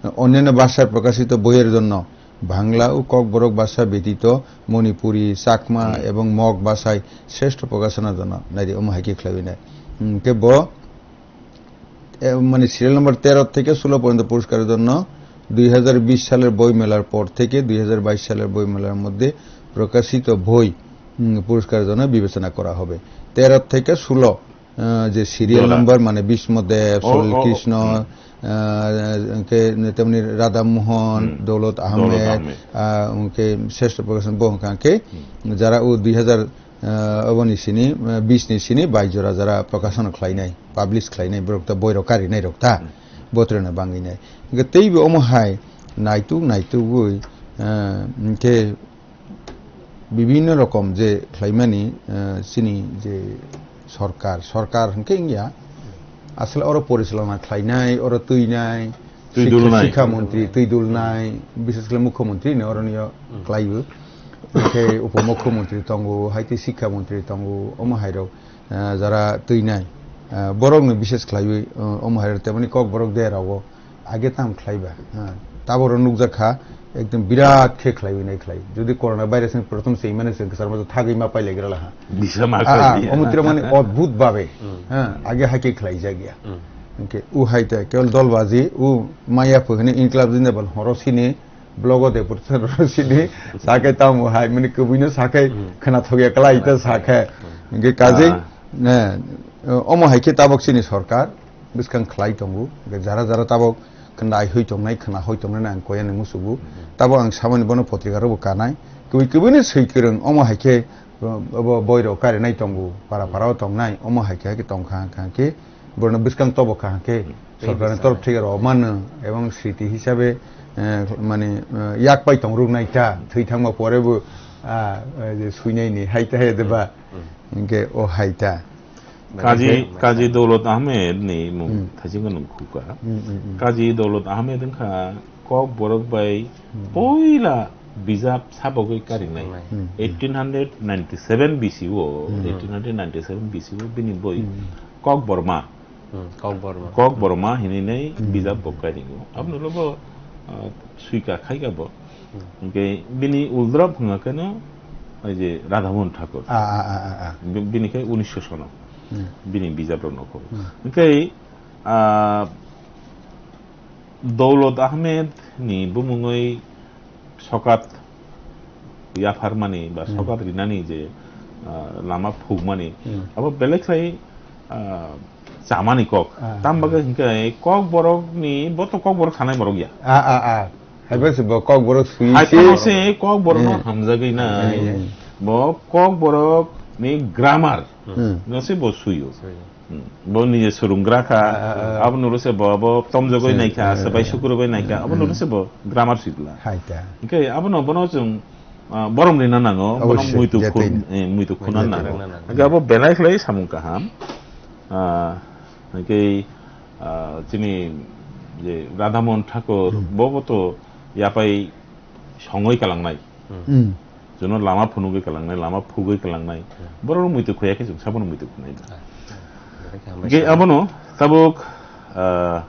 eh, onnanno bhashaye prokashito boiyer jonno, Bangla o Kokborok bhasha betito Manipuri, Chakma Hmm. ebong Mog bhasai Sreshto Prokashona jano naidi omo hai khe khlaiwi nai. Hmm, khe bo, eh, mane serial number tero theke sulo porjonto puroskar jonno dui hajar bish saler boi melar por theke dui hajar baish saler boi melar moddhe prokashito boi, hmm, puroskar jonno bibechona kora hobe. Tero theke sulo ah, je serial Dola. number mane Bhismo Dev, Oh, Solil oh, oh. Krishna, Hmm. ah, hingke temni Radha Mohan, Hmm. Doulot Doulot Ahmed, Ahmed. ah, hingke Sreshto Prokashon bo hingka hingke Hmm. jara o dui hajar, ah, oboni sini, ah, bish ni sini bai jora jara prokashon khlainai, publish khlainai, borok ta boirok karinai rok ta, Hmm. botreno bangwi nai. Hingke teibo omo hai naituk naitugwi, ah, hingke bibinno rokom je khlaimani, eh, chini je sorkar, sorkar hwnkhe wngya, aswk oro porichalona khlainai, oro twinai, Twi sikha, dulnai. sikha montri, twi dulnai, bises khlai mukhyamantri ni oroni o Hmm. khlaiwi. Hwnkhe upomukhyamantri tongo, hai tei sikha montri tongo, omo hairok, eh, jara twinai. Eh, borokno bises khlaiwi, eh, omo hairok tamani kok borok de rogo. Age tam khlaiba, ha. Taboro nukjak kha, ekdom birat khe khlaiwi nai khlai. Jodi corona virus ni prothom se imani se kwchar masa thagwi ma pailai gra la ha. Bisa ma Ah, ah, khlai. Omo tira mani odbhut babe, Hmm. ha, age hai khe khlai jak ya. Hmm. Hwnkhe u hai ta kewal dol baji, u maya phu hini Inklab Zindabad horo sini, blogo de pursa horo sini, sakai tamo hai mani kwbui no sakai Hmm. khna thok ya klai ta sakhe. Hmm. Hwnkhe kaje, Ah. eh, omo hai khe tabok sini sorkar, bwskang khlai tongo. Hwnkhe jara jara tabok khna ai hoi tongnai, khna hoi tongnai ang koyani musugo. Mhm. Tabok ang samani bono potrika rokbo kanai. Kubui kubui ni swi kwrwng omo hai khe, uh, obo boirok karinai tongo, para para o tongnai, omo hai khe, hai khe tong kha, kha khe borno bwskang tobo kha khe Mhm. sorkarni Tei torop theke rw mano, ebong sriti hisabe, eh, mane, eh, yak pai tong rwk nai ta, thwi thangma pore bo, ah, eh, je swinai ni hai ta hai de ba, Mhm. hingke o hai ta. Kaji, Kaji Dawlat Ahmed ni mung Hmm. thajingo nung khuka. Hmm, hmm, hmm. Kaji Dawlat Ahmed wngkha Kokborok bai Hmm. poila bijap sabogwi karinai. Hmm. Eighteen hundred ninety-seven B C o, Hmm. eighteen hundred ninety-seven B C o bini boi Hmm. Kokborma. Hmm, Kokborma. Kokborma hinwi nai Hmm. bijap bo karingo. Aboni ulo bo, ah, swika khaika bo. Hmm. Hwnkhe bini uldrop hwnga kheno, oi je Radhamohan Thakur. Ah, ah, ah, ah, ah. Bi-, bini khe unisho sono. Hmm. Bini bijap rok nokho. Hmm. Hwnkhe, ah, Dawlat Ahmed ni bumungwi sokat yapharmani ba Hmm. sokat rinani je, ah, lama phukmani, Hmm. abo belai khlai, ah, chamani kok. Ah. Tam bagwi hwnkhe Kokborok ni, bo to Kokborok sanai borok ya. Ah, ah, ah. Haiba se bo Kokborok sui Hai se. Tamo se Kokborok no Hmm. hamjagwi nai. Hmm. Bo Kokborok ni grammar Hmm. no se bo suyo. Suyo. Hmm. Bo nije surunggra kha. Ah, ah, ah. Abo nuru se bo, bo tomjogoi Sui, nai kha, ah, se bai ah. Sukurugoi nai kha. Abo nuru Hmm. se bo grammar sibla. Hai ta. Hwnkhe abo no bono chwng, ah, borom rina nango, bono Obosoi, muitu jatoi khun, na. Eh, muitu khuna Muitu nango. Khuna nango. Hwnkhe abo belai khlai samung kaham. Ah, hwnkhe, ah, chini je Radhamohan Thakur, Hmm. bo bo to yapai songoi kalangnai. Hmm. Hmm. Jono lama phunugwi kalangnai, lama phugwi kalangnai. Hmm. Borok muitu khoya khe chwng sabono muitu khunai da. Hmm. Hingke abono tabuk, ah,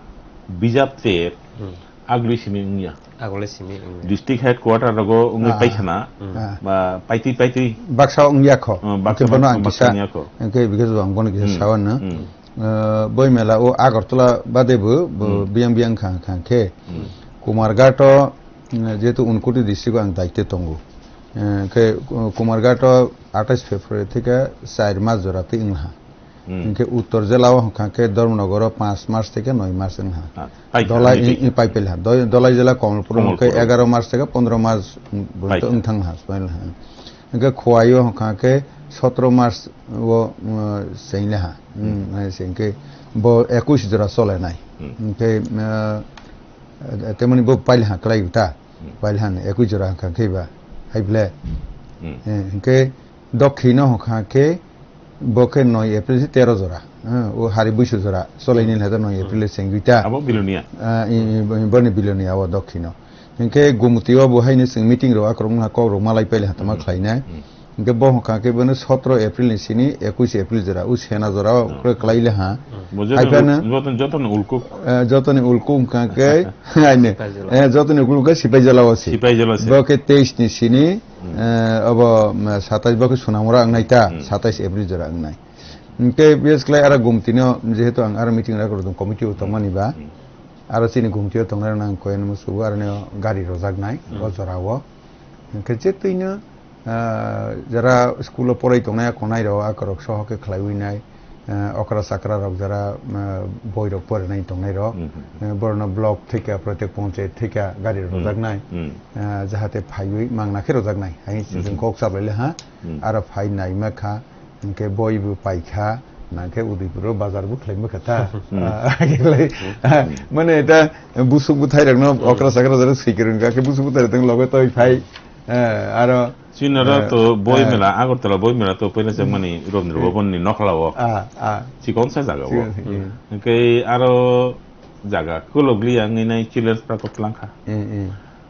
bijap ter Hmm. agli simi wngya. Agli simi wngya. District headquarter rogo wngwi Ah. paikhana, Hmm. Ah. ba paitwi paitwi. Baksa wngya kho. Hmm, baksa Hingke bono baksa ang baksa kisa, wngya kho. hingke bikhe ang bono kisa Hmm. sawan no. Hmm. Eh, boi mela o Agartala bade bo, bo Hmm. biyang biyang khang khang khe. Hmm. Kumarghat o, eh, jehetu Unakoti district o ang daityo tongo. Eh, khe, eh, Kumarghat o atais February theke char mas jora twi wngha. Hmm. Hinkhe Uttor jela o hwnkha khe Dharmanagar o panch mas theke noi mas wngha. Ah, paikha, Dolai ni i, i paikha. paipel ha. Doi-, Dolai jela Kamalpur o hwnkhe Kamalpur o. Egaroh mas theke pondroh mas, mm, Paikha. wngthang ha, smile ha. Hinkhe Khowai o hwnkha khe sotroh mas o, mm, chengli ha. Hmm. Hmm, hai se hinkhe bo ekush jora cholenai. Hmm. Hinkhe, eh, temoni bo pail ha kwlai ta. Hmm. Pail ha ni ekush jora hwnkha khe ba. Hai ble. Hmm. Eh, hinkhe Dokhino hwnkha khe bo khe noi April se tero jora. Eh, o hari buisu jora. Cholaini Hmm. hwnkha noi Hmm. April se chengwi ta. Abo Bilonia. Ah, i, i, boni Bilonia o Dokhino. Hinkhe Gumti o bo haino chwng meeting rok akorok wngkha kok rok malai paile hatama Hmm. khlainai. Hmm. Hinkhe bo hwnkha khe bono sotro April ni sini ekush April jora, o sena jora o Hmm. kwrwi kwlai le ha. Hmm. Bo joto Haiphano ni, joto, joto ni ulkuk. Eh, joto ni ulkuk hwnkha khe haino. Sipaijala. Eh, joto ni ulkuk khe Sipaijala o si. Sipaijala si. Bo khe teis ni sini, Hmm. eh, obo, mm, satais bo khe Sonamura wngnai ta, Hmm. satais April jora wngnai. Hinkhe biyaswk lai aro Gumti no jehetu ang aro meeting rok rwdong committee o tongmani ba. Hmm. Aro chini Gumti o tongnai rok nang koyan musugo aro neo gari rojak nai Hmm. o jora o. Hinkhe je twi no, ah, jara school o porai tongnai a konai rok a korok soho khe khlaiwi nai, ah, okra chakra rok jara, ah, boi rok porinai tongnai rok. Hmm. Ah, borok no block thika protek ponchayat thika gari Hmm. rojak nai. Hmm. Ah, jahate phaiwi mangna khe rojak nai. Hai Hmm. chwng kok chaplai le ha. Hmm. Aro phai naima kha. Hinkhe boi bo paikha, nangkhe Udaipur o bazar bo khlaima kha ta. Hmm. Ah, mane eta busuk bwthai rok no Hmm. okra sakra jora swikwrwng kha khe busuk bwthai rok loge toi phai. Eh, aro, Chini ro eh, to boi eh. mela, Agartala boi mela to poina se Hmm. mani Robindra Hmm. Bhavan ni nokla o. Ah, ah. Chikon sa jaga o. Chikon sa, hmm. Hinkhe aro jaga kolok liya wngwi nai Children's Park o twlang kha. Hmm, hmm.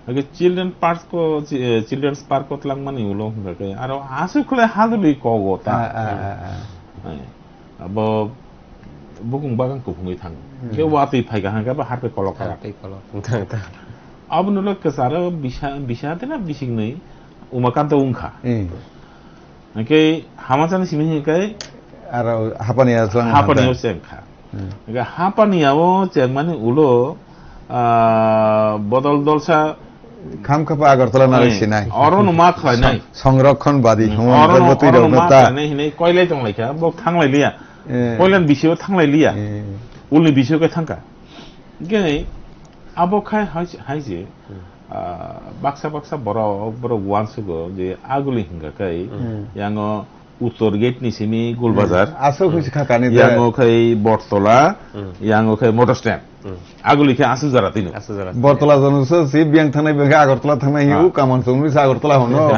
Age children park ko, chi-, eh, children's park ko twlangmani ulo hwnkha khe aro aswk khlai hadwlwi kogo ta. Ah, ah, ah, ah. Eh, abo bukung bagan kuphungwi thango. Hmm. Khe watwi phaikha hwnkhe abo hartwi kolok kha. Hartwi kolok wngkha ta. Abono lo kwcharo bisa, bisa tei na bisingni Umakanta wngkha. Hmm. Hwnkhe hamachani simi hwnkhe aro hapani aswk hapani hapani. Aswk kha. Hmm. Hwnkhe hapani abo chengmani ulo, ah, bodol dolsa Kham khapa Agartala narwk Eh, sinai. Oro no ma khlainai. Song-, songrokhon badi, Hmm, hwnwi oro no, Dharmati oro no rok ma ta. Khlainai hinwi koilai tonglaikha, bo thanglai liya. Eh. Koilan bisio thanglai liya. Eh. Ulni bisio khe thangkha. Hwnkhe abo khai hai, hai je, Hmm. ah, baksa baksa borok, borok uansugo je aguli hwnkha khai, Hmm. yango Uttor gate ni simi Gul Bazar. Hmm. Aswk husi kha kani de. Yango khai Bortola, Hmm. yango khai motor stand. Hmm. Aguli khe aswk jora tino. Aswk jora tino. Bortola jono se si biyang thangnai biyang khe Agartala thangnai hi Ha. U kaman songwi se Agartala hono.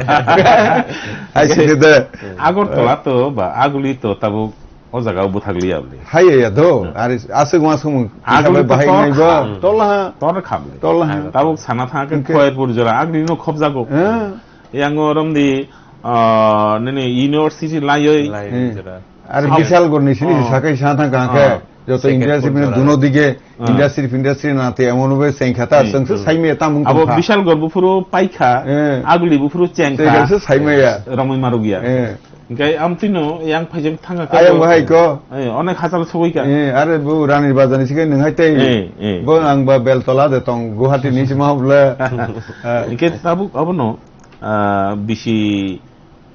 Hai sini de. Agartala to ba aguli to tabuk o jaga o bwthak liya bwle. Hai ya do. Hmm. Ari aswk ma sumung. Aguli to bahai tor nai bo. Kham. Tol ha. Tor kham le. Tol ha. Tabuk sana thang khe Hwnkhe. Khoyerpur jora aguli no khobjago. Eh. Yango romdi, ah, nini university laioi. Laioi Hmm. jora. Ar Sabo. Bishalgarh ni sini Oh. Sakai sa thang kha khe, Ah. joto Second industry floor ni jora. Duno dige Ah. industry, industry na te emon be seng khata, Hmm. seng se Hmm. Saimaya tamung Abo tong kha. Bishalgarh buphuru paikha, Eh. Aguli buphuru cheng Seng kha. Se Saimaya. Romwi marugya. Eh. Hingke amtwino yang phaijak thangkha khe Ayang bo bahai ko. Eh, onek hachal sogwi kha. Eh, are bo Rani Bazar ni sike nung hai tei. Eh, eh. Bo ang ba Beltola de tong, Guwahati ni sima bole. Eh. Hingke tabuk abono, ah, bisi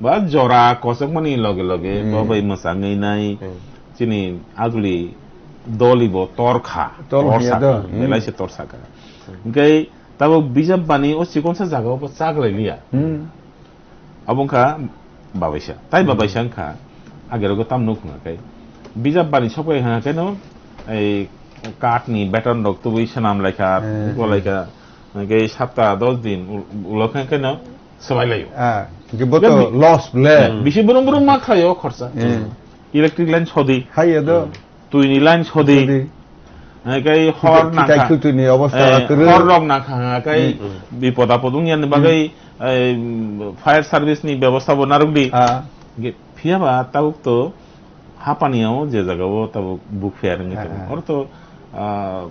ba jora kosokmani loge loge Hmm. bo bai mwchangwi nai Hmm. chini aguli doli bo torkha, Tol hiya torsakha, do. Hmm. Belai se torsakha. Hingke tabuk bijap bani o chikonsa jaga o bo chaglai liya. Hmm. Abo wngkha babaisa. Tai Hmm. Babaisa wngkha, agerogo tamno wngkha khe. Bijap bani sokbai wngkha khe no, ei kath ni beton rok tubui swnam laikha, Hmm. Buko laikha. Hingke sapta dos din ul-, ulo khe khe no swbai laio. Ah, hingke bo to Biyap ni loss ble. Hmm. Bisi burung burung ma khlaio khorsa. Hmm. Electric line sodi. Hai ya do. Hmm. Twi ni line sodi. Sodi. Hai kai hor Kitai nangkha. Khutui ni obostha Eh, kwrwi. Hor rok nangkha, hai kai Hmm. bipod apod wngya ni bagwi, Hmm. eh, fire service ni bebostha bo narwk di. Ah. Ge-, phiya ba tabuk to Hapani o je jaga o tabuk book fair wngwi tongo. Ah, ah. Oro to, ah,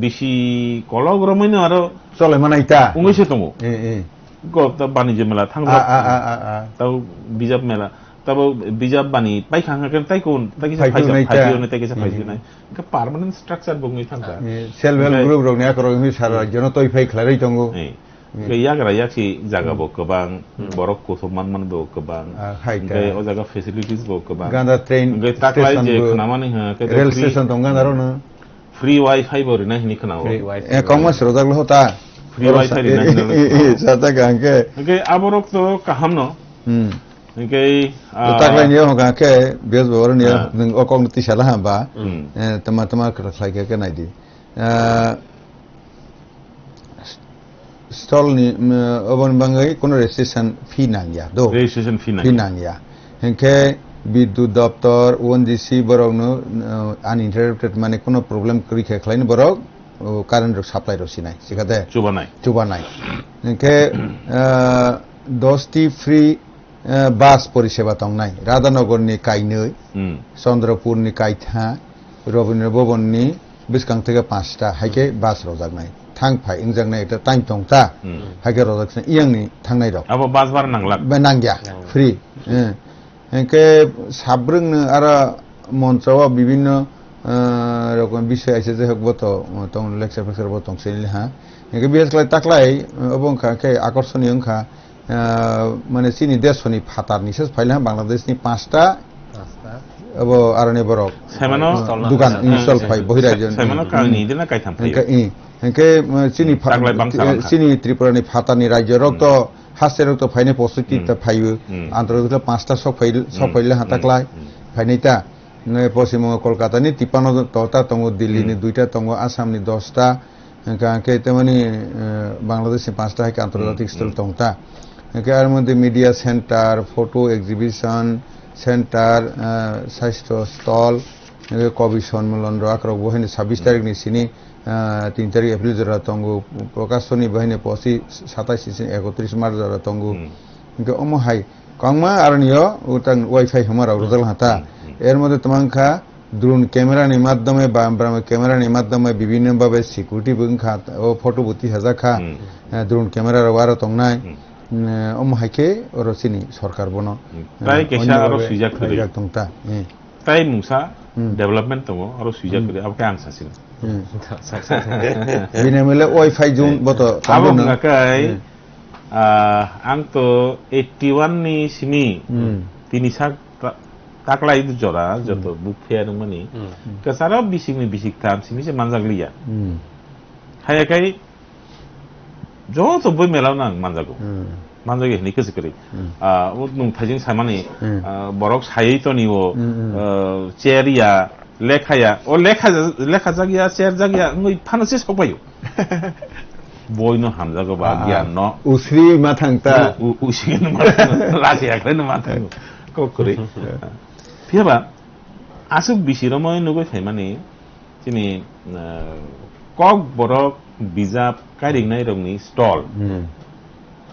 bisi kolok romwi no aro Chole manai ta. Wngwi se tongo. Eh, eh. Go ta banijya mela thang Ah, ah, ah, ah, ah. Tabo bijap mela. Tabo bijap bani paikha hwnkhe tai kun, tai kisa Phai phaijak, nai phai ta. Nai, tai kisa Hmm. phaijak nai. Hwnkhe permanent structure bo wngwi thangkha. Eh, self help Hwnkhe group rokni akorok wngwi sara Hmm. jono toi phai khlai rai tongo. Eh. Hmm. Hwnkhe yagra yaksi jaga bo Hmm. kwbang, Hmm. borok kuthum man man bo kwbang. Ah, hai ta. Hwnkhe o jaga facilities bo kwbang. Ganda train Hwnkhe taklai station je bo, khnamani hwnkhe to rail free station tong ganda rono. Free wifi bo rina hini khna o. Free wifi. Eh, kongma srojak lo ta. Free wifi rina hini lo. Sata ka hwnkhe. Hwnkhe aborok to kaham no. Hmm. Hwnkhe, ah, taklai niyo hwnkha khe, biyas bo oro niyo, ah, nwng o kok no tisa la hamba. Hmm. Eh, tama tama khlai khe khe nai di. Ah, Stall ni, mm, oboni bagwi kuno registration fee nangya, do? Registration fee nangya. Fee nangya. Hinkhe Bidyut Doptor, O N G C borokno, uh, uninterrupted, mane kuno problem kwrwi khe khlaini borok, uh, current rok supply rok sinai, sikhade? Chubanai. Chubanai. Hinkhe, uh, dosti free eh, bus poriseba tongnai. Radhanogor ni kainwi, Hmm. Chandrapur ni kaitha, Rabindra Bhavan ni bwskang theke panchta, hai khe bus rojaknai. Thang phai wngjaknai ekta time tong ta, Hmm. hai khe rojak se iyang ni thangnai rok. Abo bus bar nanglak. Ba nangya, Nangya. Free. Eh. Hwnkhe sabrwngno aro moncho o bibinno, eh, rokom bisoi aise je hok bo to, tong lecture fecture bo tong se ha. Hwnkhe biyas klai taklai, obo wngkha khe akorsoni wngkha, ah, mane chini desoni phatarni se phaila Bangladeshni panchta, Panchta. Abo aroni borok, Saimano ah, dukan Hmm. install phai, bohirajyo. Saimano Hmm. kaini dina kaitham phai. Hwnkhe, i, hwnkhe, ah, chini Hmm. pha-, Taklai bangsa eh, bangkha. Chini Tripurani phatarni rajyorok Hmm. to, haste rok to phaini positi Hmm. ta phaiwi. Hmm. Antorok to panchta sok phai, sok Hmm. phaila ha Hmm. taklai Hmm. phainai ta. Nai Poschim Bongo Kolkatani tipano to ta tongo, Dillini Hmm. duita tongo, Assamni dosta, Hwnkha khe tamani, eh, Bangladesh ni panchta hai khe antorjatik Hmm, stol hmm. tong ta. Hwnkhe aro moddhe media center, photo exhibition center, eh, sasthya stol, hwnkhe kobi sonmilon rok, akorok bo haino sabbish Hmm. tarik ni sini, eh, tin tarik April jora tongo, Prokashoni bo haino pochi satais ni sini ekotris March jora tongo. Hmm. Hwnkhe omo hai Kwbangma aroni o utang wifi hwnma rok rwjak laha ta. Hmm, hmm. Er moddhe twmang kha drone camera ni madhyome ba bram camera ni madhyome bibhinno bhabe security bo wng kha, o photo bo tisajak kha. Hmm. Eh, drone camera rok aro tongnai. Hmm. Eh, omo hai khe oro chini sorkar bono, Hmm. eh, Tai kaisa onyo aro bhabe swijak kwrwi. khlaijak tong ta. Hmm. Tai mungsa Hmm. development tongo, aro swijak Hmm. kwrwi, abo khe ang sasino. Hmm. Bini mele wifi zone Hmm. bo to Abo tongbo no. wngkha khe, Hmm. Ah, ang to eighty one ni simi Hmm. tini sak ta-, taklai jora joto Hmm. book fair wngmani. Hmm. Kwcharo bising ni bisik tham simi se manjak liya. Hmm. Haya kai joto boi mela nang manjago. Hmm. Manjak ya hini kwchwk kwrwi. Hmm. Ah, o nwng thaijing samani, Hmm. ah, borok saywi toni o, Hmm, hmm. ah, chair ya, lekha ya, o lekha, lekha jak ya, chair jak ya, wngwi phano se sok bai o. Boino hamjago ba Ah, ah. giyan no. Usri ma thang ta. U-, u-, usri no ma thang. Lasi yaklai no ma thang. Kok kwrwi. Phiyaba aswk bisi romoi nugwi phaimani chini, eh, kok borok bijap kairingnai rokni stall. Hmm.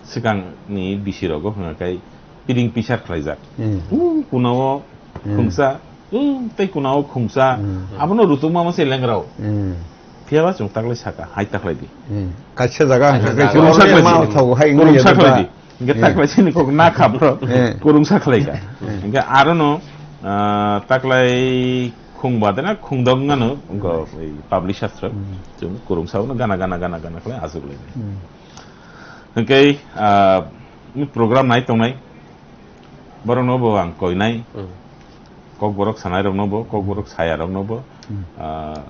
Swkang ni bisi rogo hwnga kai piding pisar khlaijak. Hmm. U kuna o Hmm. khungsa, u tei kuna o khungsa, Hmm. abono rutuk ma se lengrao. Hmm. Phiyaba chwng taklai saka, hai taklai di. Hmm. Kaisa jaga Kaisa hwnkha jaga. Kurungsa khe khlai ma di. Thogo hai wngwi Kurungsa ya khlai da. di. Hwnkhe Hmm. taklai chini kok na kha bro. Hmm. Kurungsa khlai ka. Hmm. Hwnkhe aro no, ah, taklai khungba dena khungdok ngano, wngkha Hmm. ei publishers rok. Hmm. Chwng kurungsa no gana, gana, gana, gana khlai aswk lai. Hmm. Hwnkhe, ah, ni program nai tongnai, borokno bo ang koinai, Hmm. kok borok sanai rokno bo, kok borok saya rokno bo, Hmm. ah,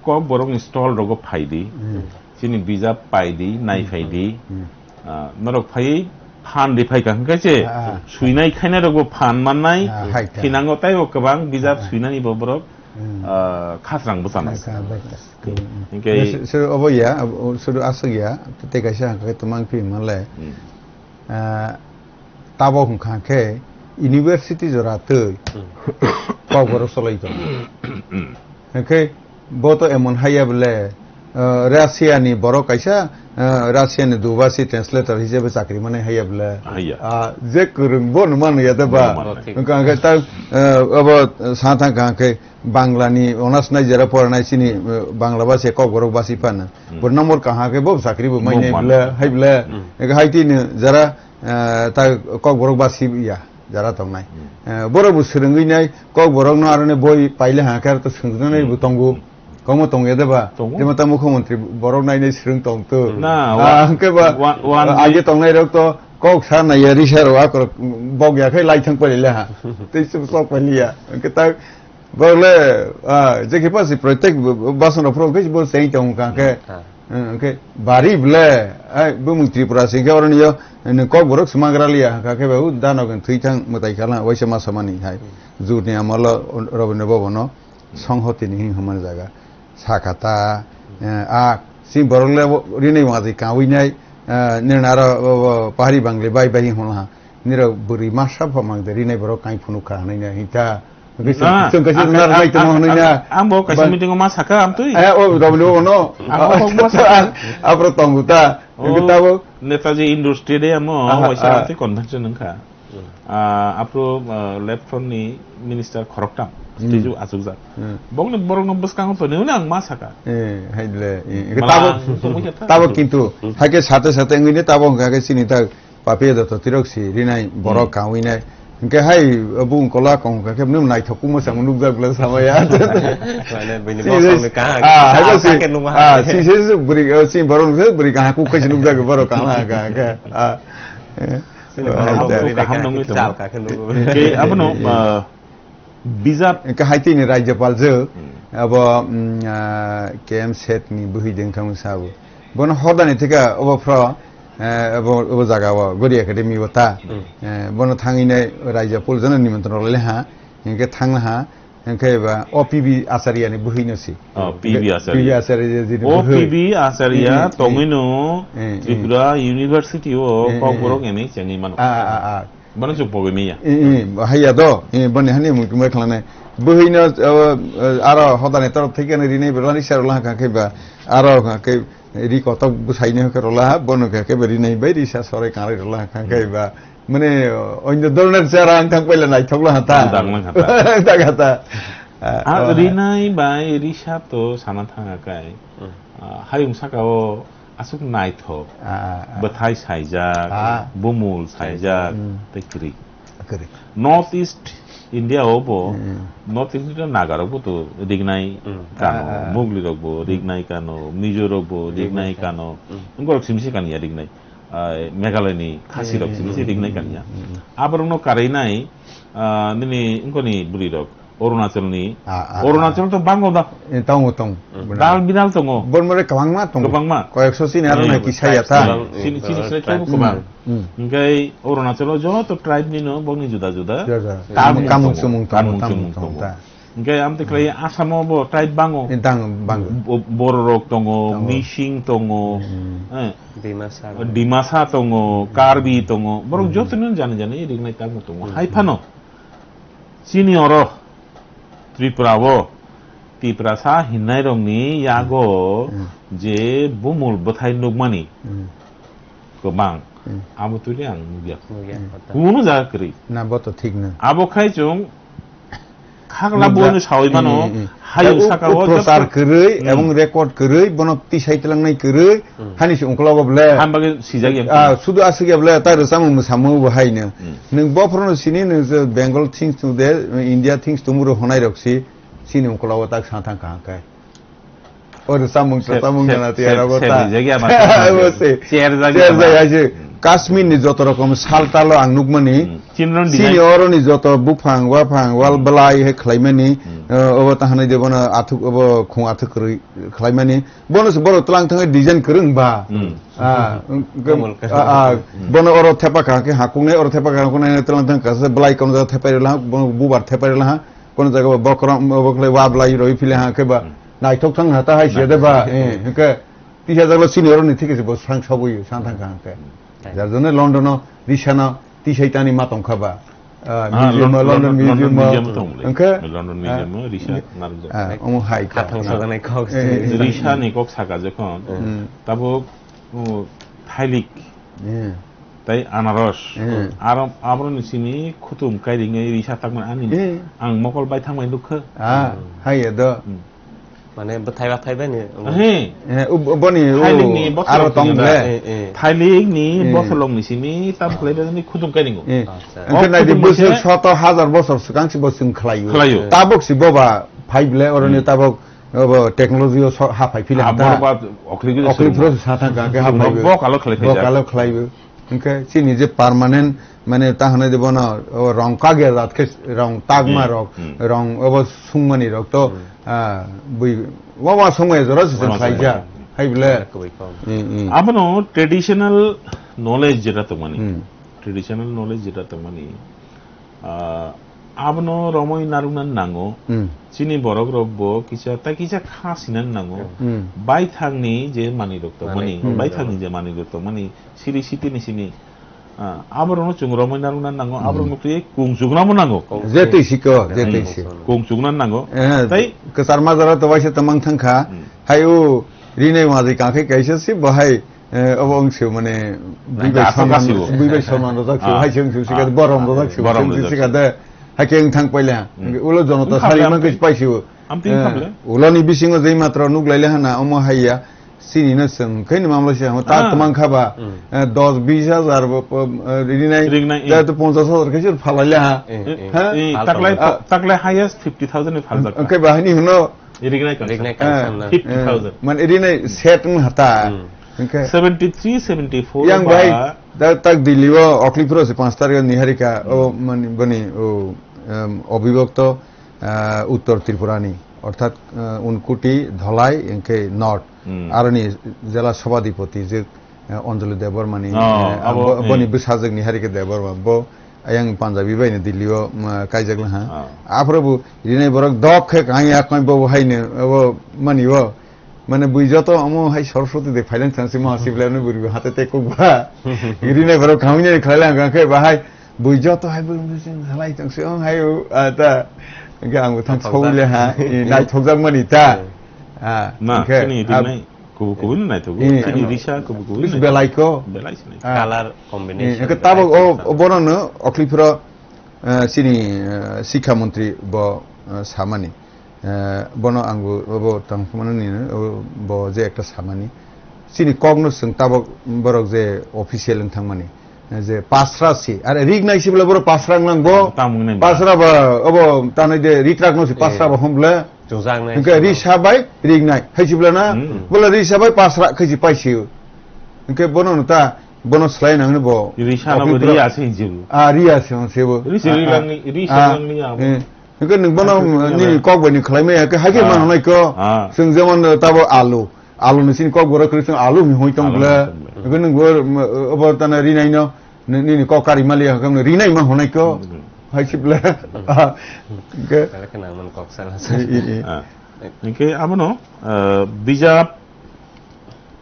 kok borokni stall rogo phai di, Hmm. chini bijap pai di, nai Hmm. phai di, Hmm. ah, norok phaiwi phan di phai ka hwnkhe se Ah, ah. suinai khainai rokbo phan mannai, Ah, hai kha. Thinango taibo kwbang bijap Ah, ah. suinani bo borok, Hmm. ah, khatrang bwchanai. Hai kha, bai kha. Hmm. Hwnkhe Sir, sir, obo ya, obo, sir, aswk ya, tei kaisa hwnkhe twmang phi hwnmale. Hmm. Ah, tabok hwnkha khe university jora twi Hmm. kok borok choloi tongo. Hmm. Hwnkhe bo to emon haiya bole, Ah, Russia ni borok kaisa, ah, Russia ni dubasi translator hisabe chakri mane haya bwle. Haya. Ah, je kwrwng bo no manu ya da ba. Bo no manu. Thik. Wngkha hwnkhe ta, ah, abo sa thang kha hwnkhe Bangla ni honours nai jera pora nai chini, ah, Bangla basi Kokborok basi phano. Hmm. Bo number kaha khe bo chakri bo Bo mai nai manu. Bwle, hai bwle. Hmm. Hwnkhe hai tini jera, ah, ta Kokborok basi ya. Jara tongnai. Hmm. Eh, borok bo swrwngwi nai, Kokborok no aroni boi paile ha khe to swrwngjaknai bo Hmm. tongo. Hmm. Komo tongya de ba? Tongo. Temo ta mukhyamantri borok nai nai swrwng tong to. Na, Ah, wa-, hwnkhe ba, wa-, one ah, age week. Tongnai rok to kok sa nai ya, risa rok akorok bok ya khe lai thang paile ha. Tei sub sok paile ya. Hwnkhe ta Bole, ah, je khe pasi protek basan rok phro khe bo sei tong ka khe. Hmm, ah. Hmm, khe bari ble, ai, bumung Tripura sing khe oroni yo, ni Kokborok smagra liya, ka khe ba u dano gen thwi thang mwtai kala, waisa ma samani hai. Hmm. Jut ni amalo Rabindra Bhavan no, Hmm. Songhoti ni hing hamani jaga. Sakata, Hmm. Eh, a, si borok le bo rinai wngdi kawi nai, eh, nini aro, o, o, pahari bangli bai bai hwn ha. Nirok bwrwi masa pha mang de rinai borok kai phunuk kha hwnwi na hita. Hwnkhe Na, chwng kaisa ang, nang ang, bai tongma ang, hwnwi ang, na. Ang bo kaisa Ba- meeting o ma sakha amtwi. Eh, o, W O no. Ang bo kok ma sakha. Abro tongo ta. Oh, Hwnkhe tabo. Netaji Indoor Stadium o Aha, waisa ah. Amtwi convention wngkha. Hmm. Ah, aphuru, ah, left front ni minister khoroktham Hmm. Stage o achukjak. Hmm. Bokni borokno bwskango tonwi hwnwi ang ma sakha. Eh, hai le, eh, Mala tabo, ang tongwi kha ta. Tabo kintu, Hmm. Haikhe sate sate wngwi ne tabo hwnkha khe chini ta Papiya Dotto tirok si rinai borok Hmm. kangwi nai. Hwnkhe hai bung kola kong hwnkha khe nwng naithok kung mwchangma nukjak bwla samaya. Mane bini Chini bosongni se, kaha ah, hai ah, se, khe nungma ah, hai. Si se se bwrwi, ah, si borok se bwrwi kaha kuk khe se nukjak borok kaha kaha khe. Ah, eh. Chini Oh, borok hai nungwi da. Kaham nai nungwi khe tongo. Chal kha khe nungwi. Ke abono, ah, Bijap. Hwnkhe hai tini Rajyapal je, Hmm. abo, mm, ah, K M Seth ni bwhwi de wngthang sa bo. Bono hodani thika obo phro, eh, obo, obo jaga o, Gori Academy o ta. Hmm. Eh, bono thangwi nai Rajyapal jono nimantron rwlai ha, hwnkhe thangna ha, hwnkhe ba O P B Acharya ni bwhwi no si. Oh, P B Acharya. P B Acharya je, je O bwhwi. P B Acharya Eh, eh, tongwi no eh, eh. Tripura University o Eh, eh, Kokborok eh. M A chengwi mano. Ah, ah, ah, ah. Bono chuk pogwi manya. Eh, eh, haiya do, eh, boni hani mui kumai khlane. Bwhwi no, uh, uh, aro hodani torok thikani rini belani sero lang kha khe ba, aro kha khe ri kotok bwsai ni khe rola, bono kha khe ba rinai bai risa sorai kanai rola kha khe ba. Mane, uh, oino doroner chara ang thang paila naithok la ta. Dang lang ta. Dang ta. Ah, Ah, oh, rinai bai risa to sana thanga kai. Hmm. Ah, hayung saka o Aswk naithok, Ah, ah, ah. Bwthai saijak, Ah. Bumul saijak, Hmm. Tei kwrwi. Kwrwi. North East India o bo, Hmm. North East India Naga rok bo to rignai Hmm. kano, Ah, ah, ah. Mugli rok bo Hmm. rignai kano, Mizo rok bo Rignai rignai kano. Kano. Hmm. Wngorok simi se kanya rignai. Ah, Meghalaya ni Khasi rok Hmm, simi se hmm, rignai hmm, kanya. Hmm. Aborok no karwi nai, ah, nini wngkoni bwrwi rok. Arunachal ni. Ah, ah, Arunachal ah. To bango da. Eh, tongo, tongo. Hmm. Dal bidal tongo. Bormore kwbangma tongo. Kwbangma. Koyekso chini aro Hmm. nai kisa ya ta. Chini, chini, chini, Hmm. Kwbang. Hmm. Hingke Arunachal o joto tribe ni no bongni juda juda. Juda juda. Kamung Kamung tongo. Sumung tongo, Kamung tamung sumung tongo tongo. Ta. Hingke amte khlai Assam o bo tribe bango. Eh, dang bango. Bo-, Boro rok tongo, Tongo. Mising tongo. Hmm. Eh. Dimasa. Dimasa tongo, Karbi tongo. Borok Hmm. Joto no jani jani ringnai tamung tongo. Hmm. Hai phano. Chini oro Tripura o Tiprasa hinnairokni yago Hmm. Je bumul bwthai nukmani Hmm. Kwbang, Hmm. Abo tuli ang nukya. Nukya, Hmm. Kota. Kuno jaga kwrwi. Na, bo to thik na. Abo khai chwng khagla Nukya. Bono sawi mano, Hmm, hmm, hmm. Hayung Ebo saka o prochar joto kwrwi Hmm. Ebong record kwrwi, bono tisai tlangnai kwrwi, Hmm. Hani se ungkla go ble. Hambagwi sijak ya. Ah, sudu aswk ya ble, tai rwchapmung mwsamung bo hai no. Hmm. Nwng bophuru no sini, nwng je Bengal things tong de, India things tong ro honai rok si, sini ungkla go tak sa thang kaham kai. O rwchapmung, se, rwchapmung se, gana se, tiara go se ta. Rijak ya ma. Abo se. Share jak ya ma. Share jak ya se. Hmm. Kashmir ni joto rokom sal talo ang nukmani. Hmm. Chini oro ni joto buphang, waphang, wal Hmm. Belai he khlaimani. Hmm. Eh, obo ta hanai de bono athuk, obo khung athuk kwrwi khlaimani. Bono se borok tlang thangwi design kwrwng ba. Hmm. Ah, Tamul ah, ah, Hmm. Bono oro thepa ka khe hakung nai, oro thepa ka hakung nai tlang thang ka se belai kono jaga thepai rwla ha, bono bubar thepai rwla ha, kono jaga bo bokrom, bo khlai wa belai roi phile ha khe ba Hmm. naithok thang ha ta hai se de ba, Hmm. Eh, hwnkhe tisa jaglo sini oro ni thik se bo sang sobo yo, sang thang ka hwnkhe. Hmm. Jar jone London o, Risa no, tisai tani ma tong kha ba. Ah, ah, Lon-, Museum-o, London, London London Museum-o. Museum-o tong le. Hwnkhe, London ah, Museum-o risa narwkjak. Ah, omo hai kha. Khathang saganai kok se. Eh, eh. Risani kok saka jokhon, hmm, tabuk, oh, thailik, eh, tei anaros. Eh. Aro, aboroni simi khutum kairingwi risa takmani ani, eh, ang mokol bai thangbai nukha. Ah, hmm, hai ya do. Hmm. Mane bwthai bwthai bai ni. He. Eh, ub-, boni, o, Thailikni aro bosolong tong ni le. Eh, eh. Thailikni, eh, bosolongni simi tam khlai bai ni khutum kairingo. Eh. Acha. Hwnkhe o nai di, khutum bwswk se soto hazar bosor swkang si bo chwng khlaio. Khlaio. Tabok si boba phai ble oroni, hmm, tabok obo technology o so-, ha phai phila. Ah, hamta. Borok ba okhli gili okhli swngo. Phro sa thang ka ke ha phai. Bo kalo khlai phai. Bo kalo khlai bo. Hwnkhe chini je permanent, mane, ta hwnwi de bono, o, rong kagya jat khe rong tagma, hmm, rok, hmm, rong obo sungmani rok to, hmm, ah, bui, wa, wa songmaya jora se. Wa, wa khlaijak, songmaya. Hai bile. Kwbui kok. Hmm, hmm. Abono traditional knowledge jeta tongmani. Hmm. Traditional knowledge jeta tongmani. Ah, abono romwi narwkna nango. Hmm. Chini borok rok bo kisa, ta kisa kha sina nango. Hmm. Baithangni je manwi rok tongmani, manwi, hmm, baithangni je manwi rok tongmani, siri sitini simi, ah, aborokno chwng romwi narwkna nango, hmm, aborokno twi kung chuknamo nango. Kung je twi siko, je twi si. Kung chukna nango. Eh, tei kwchar majra to waisa tamang thangkha. Hmm. Hai o rinai wngwi kangkhe kaisa si bo hai, eh, obo wng sio mane bui bai daso sonman, gasibo. Bui bai sonman rojak sio, ah, hai se wng sio, sika, ah, borom rojak sio, borom hai se wng sio, rojak sika sio. De, hai khe wng thang paile ha. Hmm. Ulo jonota wng kha sari ble, man khe pai sio. Amtwi wng kha ble. Eh, uloni bisingo jei matro nuk laile hana, omo hai ya. Chini no chwng khe ni mamla se hamo ta, ah, kwmang kha ba, hmm, eh, dos bis hajar bo, bo, eh, rinai, rinai, eh, ta to ponchas hajar khe se phalai le ha. Eh, eh. Ha? Eh, taklai, ah, taklai highest fifty thousand ni phaljak. Hwnkhe bahai ni hwno rinai kan. Rinai kan, eh, san na. Fifty thousand. Eh, man rinai set wng hata. Hmm. Hwnkhe seventy three, seventy four yang ba bai, ta, tak Delhi o okli phuro se panch tarikh ni harika, o, hmm, mani, boni, o, em, obibhakto, ah, Uttor Tripura ni, orthat, ah, Unkuti, Dholai, hwnkhe North. Hmm. Aroni jela sabhadipoti je, eh, Anjali Debbarma ni, oh, eh, abo, bo-, boni, eh, bwsajwk ni harika Debbarma, bo ayang Punjabi bai ni Delhi o, um, kaijak laha. Ah. Aphuru bo rinai borok dok khe kaham ya koi bo hai ni, abo mani bo. Mane bui joto omo hai Saraswati de phailang thang se Mahasibla ni buri hate te kok ba. Rinai borok kaham ni khlai lang khe bahai Bui joto hai bui bui sing halai tong se, ong hai u, ah, ta. Hingke ang bo thang thokjak. Sawi le ha, i, naithokjak mani ta. Eh. Ah, na, hingke, chini ah, rinai kubu kubu no naithogo. Eh, chini risa kubu kubu no bis naithogo. Belai ko. Belai sinai. Ah. Color combination eh, hingke belai tabok o, ko o bono no okli phuro, eh, chini, eh, sikha montri bo, eh, samani. Eh, bono ang bo, bo tang phumano nini, bo je ekta samani. Chini kokno chwng tabok borok je official wng thangmani. Eh, je pasra si, are rig nai si bole borok pasra wng nang bo. Tamo wng nai ba. Pasra ba, obo tanai de ritrak no si pasra eh, ba hom bole. Chujak nai hingke si ri ba. Sabai rig nai. Hai si bole na, hmm, bole ri sabai pasra khai si pai si. Hingke bono no ta, bono slai nang bo. Ri sa na bo ri ase hinjibu. Ah, ri ase hinjibu. Ri se ri ah, lang ni, ri se ah, lang ni abo. Eh. Hingke nwng bono nini kok bai ni khlai maya khe, hai khe ma hwnai ko. Ah. Chwng jemon tabo alu. Alu ni sini kok borok kwrwi chwng alu hwnwi hoi tong bwle. Hingke nwng bo, obo tana rinai no, nini kok kari mali ya, hingke rinai ma hwnai ko. Hmm. Hai si bwle. Ah. Hingke. Tara khe nang man kok sala. I, i, i. Ah. Hingke abono, ah, bijap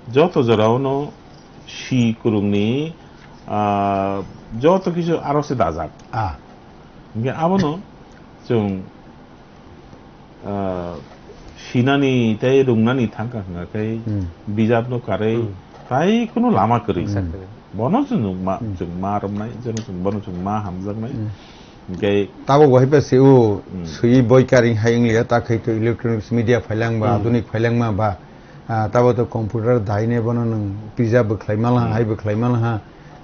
joto jorao no si kwrwngni, ah, joto kisu aro se dajak. Ah. Hingke abono chwng, ah, sinani tei rwngnani thangkha hwnkha khe hmm, bijapno karwi hmm, tai kheno lama kwrwi. Hmm. Bono chwng ma, hmm, chwng ma romnai, jono chwng, bono chwng ma hamjaknai. Hmm. Hingke tabok bo hai se o hmm, swiwi boi karing hai wngya, ta khai to electronics media phailangba, hmm, adhunik phailangma ba, ah, tabo to computer daine bono nwng pijap bwkhlai malaha, hmm, hai bwkhlai malaha,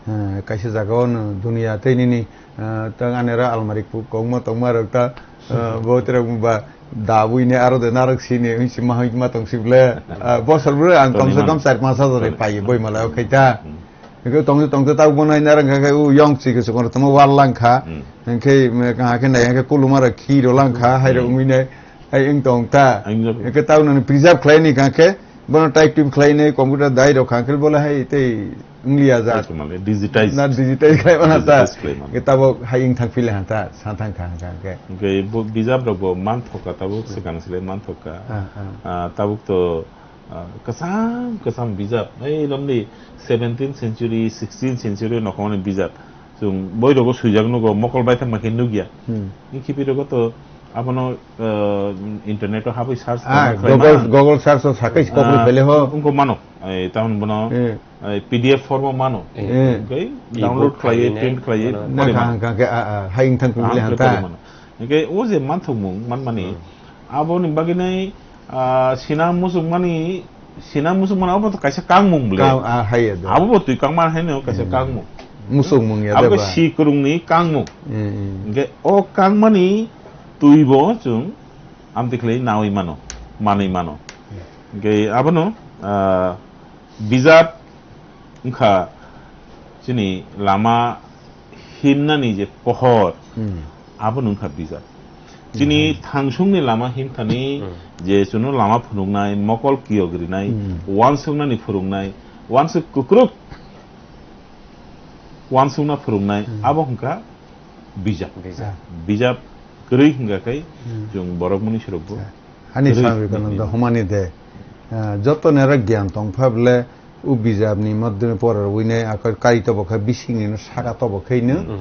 ah, kaisa jagao no duniya tei nini, ah, tang anera almari ku-, kongma tongma rok ta, ah, bo terok ba dabui ne aro de narok sini wngsi ma hai ma tong si bwle, ah, bosor bwrwi ang komse kom char panch hajar pai boi mala o khai ta. Hmm. Hingke tongte tongte tabuk bono hai narang kha khe u yong chikhe se kono tamo wal lang kha. Hmm. Hingke me kaha khe nai hingke kuluma rok khi ro lang kha, hai rok hmm, wngwi nai hai wng tong ta. Ang jok. Hingke tabuk nani preserve khlai ni kha khe bono type tip khlai ni computer dai rok kha khe bole hai tei wng liya ja. Hai se male digitize. Na digitize khlai mana ta. Digitize khlai mana. Hingke tabuk hai wng thang phile han ta, sa thang kha hingke. Hingke bo bijap rok bo man thok kha tabuk hmm, swkang sile man thok kha. Ah, ah. Ah, tabuk to Ah, kwcham kwcham bijap, ei romni seventeenth century, sixteenth century nokhormani bijap. Chwng boirogo swijak nugo, mokol baithang ma khe nukya. Hmm. Wngkhe bwrwirogo to abono, ah, internet-o habwi search Ah, khlai Google, mano. Google search-o sakai se kokri Ah, pele ho. Wngkho mano. Ai, tahon bono, Eh. ai, P D F form-o mano. Eh. Hwnkhe E-book download khlaiwi, khlaiwi print khlaiwi mano. Pori Nakha mano. Hwnkha khe, ah, ah, hai wngthang Ah, kubuli hwnkhe hanta. Pori mano. Hwnkhe o je manthokmung manmani, Hmm. aboni bagwi nai, ah, sina muchungmani, sina muchungmani abo to kaisa kangmung bwle. Kang-, ah, hai ya do. Abo bo twi kangma haino kaisa Hmm. kangmung. Muchungmung ya Abo de khe ba. Sikrungni kangmung. Hmm, hmm. Hwnkhe o kangmani twi bo chwng amtwi khlai nawi mano, manwi mano. Hwnkhe abono, ah, bijap wngkha chini lama himnani je pohor, Hmm. abono wngkha bijap. Chini Hmm. thangsungni lama himthani Hmm. je chwngno lama phunuknai, mokol kiyok rinai, Hmm. uansuknani phwrwngnai, uansuk kukruk uansukna phwrwngnai, Hmm. abo hwnkha bijap. Bijap. Bijap kwrwi hwnkha khe Hmm. chwng borok mani swrwkbo Hani kwrwi Swami Vivekananda hwnwi. Humani de, ah, joto nera gyan tong pha bwle, o bijapni madhyome pora rwui nai, akar kari tobo khe bisingni no saka tobo khe no, Hmm.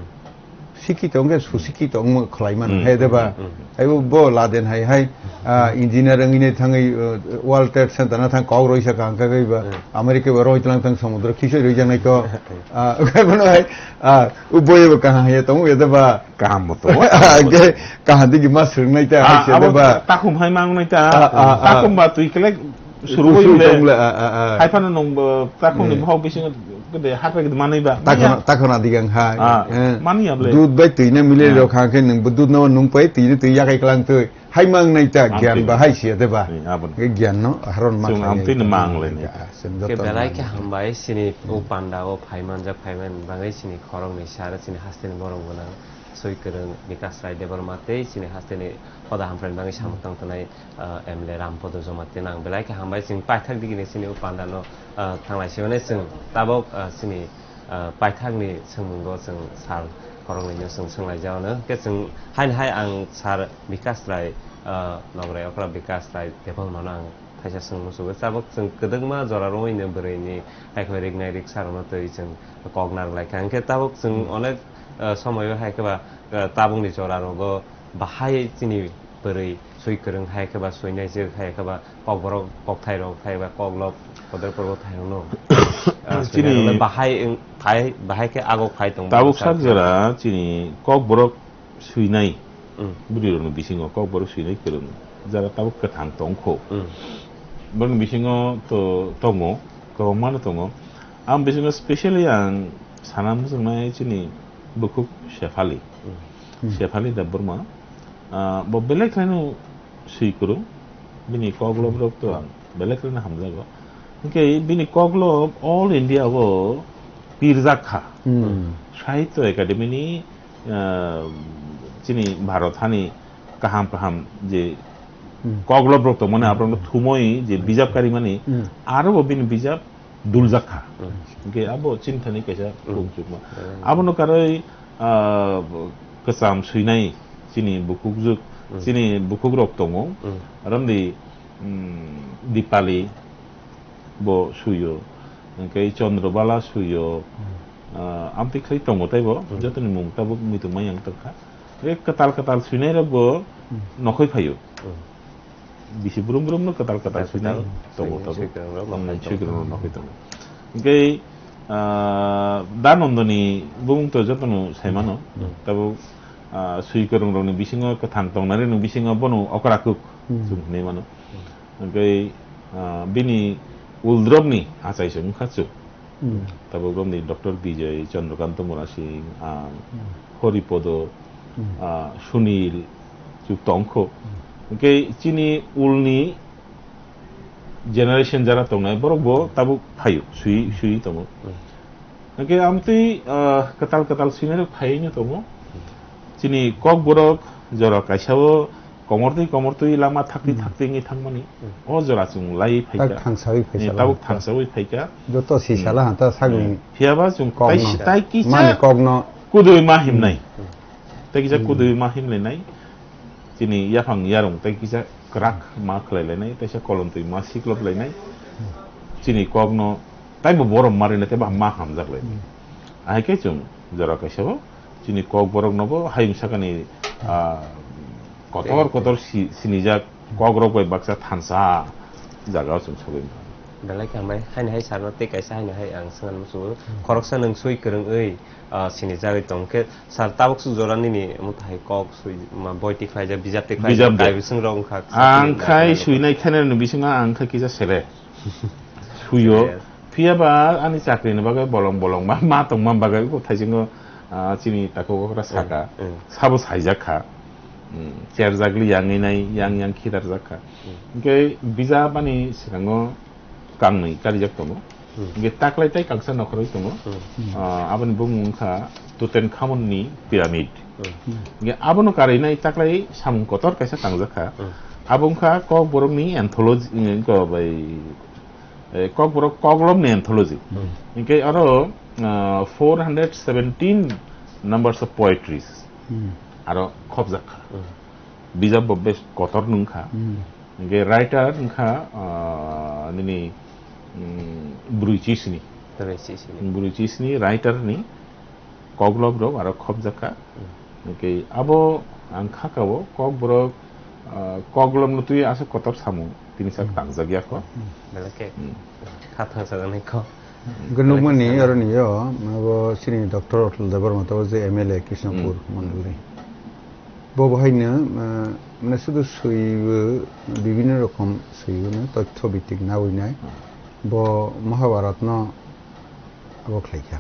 sikito wngkhe susikito wngmo khlai mano, Hmm. hai de ba? Hmm. Ai bo, bo Laden hai hai, ah, engineer wngwi nai thangwi, uh, World Trade Center na thang kok roi sa kaham kha khe ba, Hmm. America ba roi tlang thang samudra kisoi roi janai ko, ah, khe bono hai, ah, o boyo bo kaham hai tong ya de ba? Kaham bo tongo. Hwnkhe kaham digi ma swrwngnai ta, Ah, hai se abo de ba? Takhum hai ma wngnai ta. Ah, ah, ah. Takhum ba twi kle Suru suru bai bai. Tong le, ah, ah, ah. Hai phano nung bo takhum ni Eh. Bhok bisingo gede hak bai gede manwi ba. Takhona, Manya. Takhona digang hai. Ah, Eh. Manya ble. Dud bai twi na mile Ah. Rok hang khe nung bo dud no nung pai twi twi yakai klang twi. Hai ma wngnai ta Ah, gyan twi. Ba hai se de ba? Eh, abon. Ke gyan no haron ma Chwng khai amtwi no nai. Ma wnglai nai. Ah, sen Ke joto belai ma khe wngnai. Hambai sini o panda o phaimanjak phaiman bagwi sini khoroknwi sara sini hasteni borok gwnang soi kwrwng Bikas Rai Debbarma tei sini hasteni hoda hamkrai bagwi samung tang tongnai, ah, M L A Rampodo Jamatia nang belai khe hambai chwng paithak digini sini o pandano, ah, thanglai simani chwng tabok, ah, sini, ah, paithakni swngmungo chwng sal khoroknwino chwng swnglaijak ano. Hwnkhe chwng haino hai ang sar Bikas Rai, ah, Nograi okra Bikas Rai Debbarmano ang Thaisa chwng muchungo, tabuk chwng kwdwkma jora rwngwi no bwrwini, hai khe rignai riksa rokno twi chwng kok narwk lai kha. Hwnkhe tabuk chwng Hmm. onek, eh, somoio hai khe ba, eh, tabukni jora rogo bahai chini bwrwi swi kwrwng hai khe ba swinai jwk hai khe ba kokborok kokthai rok hai ba koklop kotor porbo thai rokno, eh, Chini swinai rokno bahai wng-, phai, bahai khe agok phai tong tabuk bwsa sak jora chini kokborok swinai Hmm. bwrwi rokni bisingo kokborok swinai kwrwng jara tabuk kwthang tongkho. Hmm. Borokni bisingo to tongo, kwbangmano tongo. Ang bisingo specially ang sana muchungnai chini bukhuk Shephali. Hmm. Hmm. Shephali Debbarma. Ah, bo belai khlaino swi kwrwng. Bini koklob rok to ang belai khlaino hamjago. Hwnkhe bini koklob all India o pirjak kha. Hmm. Sahitya Academy ni ah, chini Bharat hani kaham kaham je Hmm. koklob rok tongmani Hmm. aborokno thumoi je Hmm. bijap karimani Hmm. aro bo bini bijap duljak kha. Hmm. Hwnkhe abo chini thani kaisa Hmm. khukchukma. Hmm. Abono karwi, ah, kwcham swinai chini bukhukjwk, Hmm. chini bukhuk rok tongo. Hmm. Romdi, mm, Dipali bo suyo, hwnkhe Chandra Bala suyo, Hmm. ah, amtwi khlai tongo teibo, Hmm. jotoni mung tabuk muitu mayang tongkha. Hwnkhe kwtal kwtal swinai rok bo Hmm. nokhoi phaio. Hmm. Bisi brum brum no kwtal kwtal Kwtal swinai kwtal tongo swinai tabuk. Swikwrwng rok Hmm, nokhoi tongo. Swikwrwng rok nokhoi tongo. Hwnkhe, ah, Da Nondoni bumung to jotono saimano, Hmm. tabuk, ah, swikwrwng rokni bisingo kwthang tongnai rokni bisingo bono okra kuk Hmm. chwng hinwi mano. Hmm. Hwnkhe, ah, bini uldrobni achai se wngkha chwng. Hmm. Tabuk romni Doctor Bijoy, Chandrakanta Murasing, ang, Hmm. Horipodo, Hmm. ah, Sunil, chwng tongkho. Hmm. Hwnkhe chini ulni generation jara tongnai, borok bo tabuk phaio, sui, sui tongo. Hmm. Hwnkhe amtwi, ah, kwtal kwtal swinai rok phaiwi no tongo. Chini kokborok jora kaisa o komortwi komortwi lama thaktwi Hmm. thaktwi wngwi thangmani. Hmm. O jora chwng laiwi phaikha. Tak thangsawi Eh, phaisa tabuk lama. Thangsawi phaikha. Joto sisala Hmm. hanta sagni Hmm. Phiyaba chwng kokno. Tai, tai kisa Mani kokno. Kudui ma himnai. Hmm. Tai kisa Hmm. kudui ma himlainai. Chini yaphang yarung tai kisa kwrak ma khlai lainai, teisa kolontwi ma siklop lainai. Chini kokno taibo borom ma rinai, taibo ma hamjak lainai. Hmm. Ahai khe chwng Jora kaisa bo chini Kokborok no bo hayung sakani, ah, kotor kotor si-, sinijak Kokrok bai baksa thansa jaga o chwng sogwi mano. Belai khe hambai, haino hai sir no tei kaisa haino hai ang swngna muchungo. Khoroksa nwng sui kwrwngwi, ah, sinijagwi tong khe, sir, tabuk swk jora nini omo hai kok sui ma boi tikhlaijak, bijap tikhlaijak, Bijap de. Kaibising rok wngkha. Ang khai suinai khainani bisingo ang khai kisa sere. Suyo. Phiya ba ani chakri ni bagwi bolong bolong ma, ma tongma bagwi bo thaisingo, ah, chini takhuk okra saka. Mm, mm. Sabo saijak kha. Mm, cherjak li yang nai, yang yang khidarjak kha. Mm. Hingke bijap ani srango kangnwi karijak tongo. Hmm. Hingke taklai tai kangsa nokhoroi tongo. Hmm. Ah, aboni bumung wngkha Tutankhamun ni pyramid. Hmm. Hingke abono karinai taklai samung kotor kaisa tangjak kha. Hmm. Abo wngkha Kokborok ni anthology, eh, ko bai, eh, Kokborok koklom ni anthology. Hmm. Hingke aro, ah, four hundred seventeen numbers of poetries. Hmm. Aro khobjak kha. Hmm. Bijap bo bes kotor nung kha. Hmm. Hingke writer wngkha, ah, nini, mm, brwi chisni. Brwi chisni. Brwi chisni writer ni koklom rok aro khobjak kha. Hmm. Hingke abo ang kha ka o Kokborok, ah, koklom no twi aswk kotor samung tini sak Hmm. tangjak ya kho. Hmm. Belai khe Hmm. kha thangsa nai kho. Hingke nukmani aroni yo, abo chini Doctor Atul Debbarma tabo je M L A Krishnapur Hmm. Mondolni. Bo bo haino, ah, mane sudu swibo, bibhinno rokom swibo no, tothyo bhitik nawi nai. Hmm. Bo Mahabharat no abo khlai kha.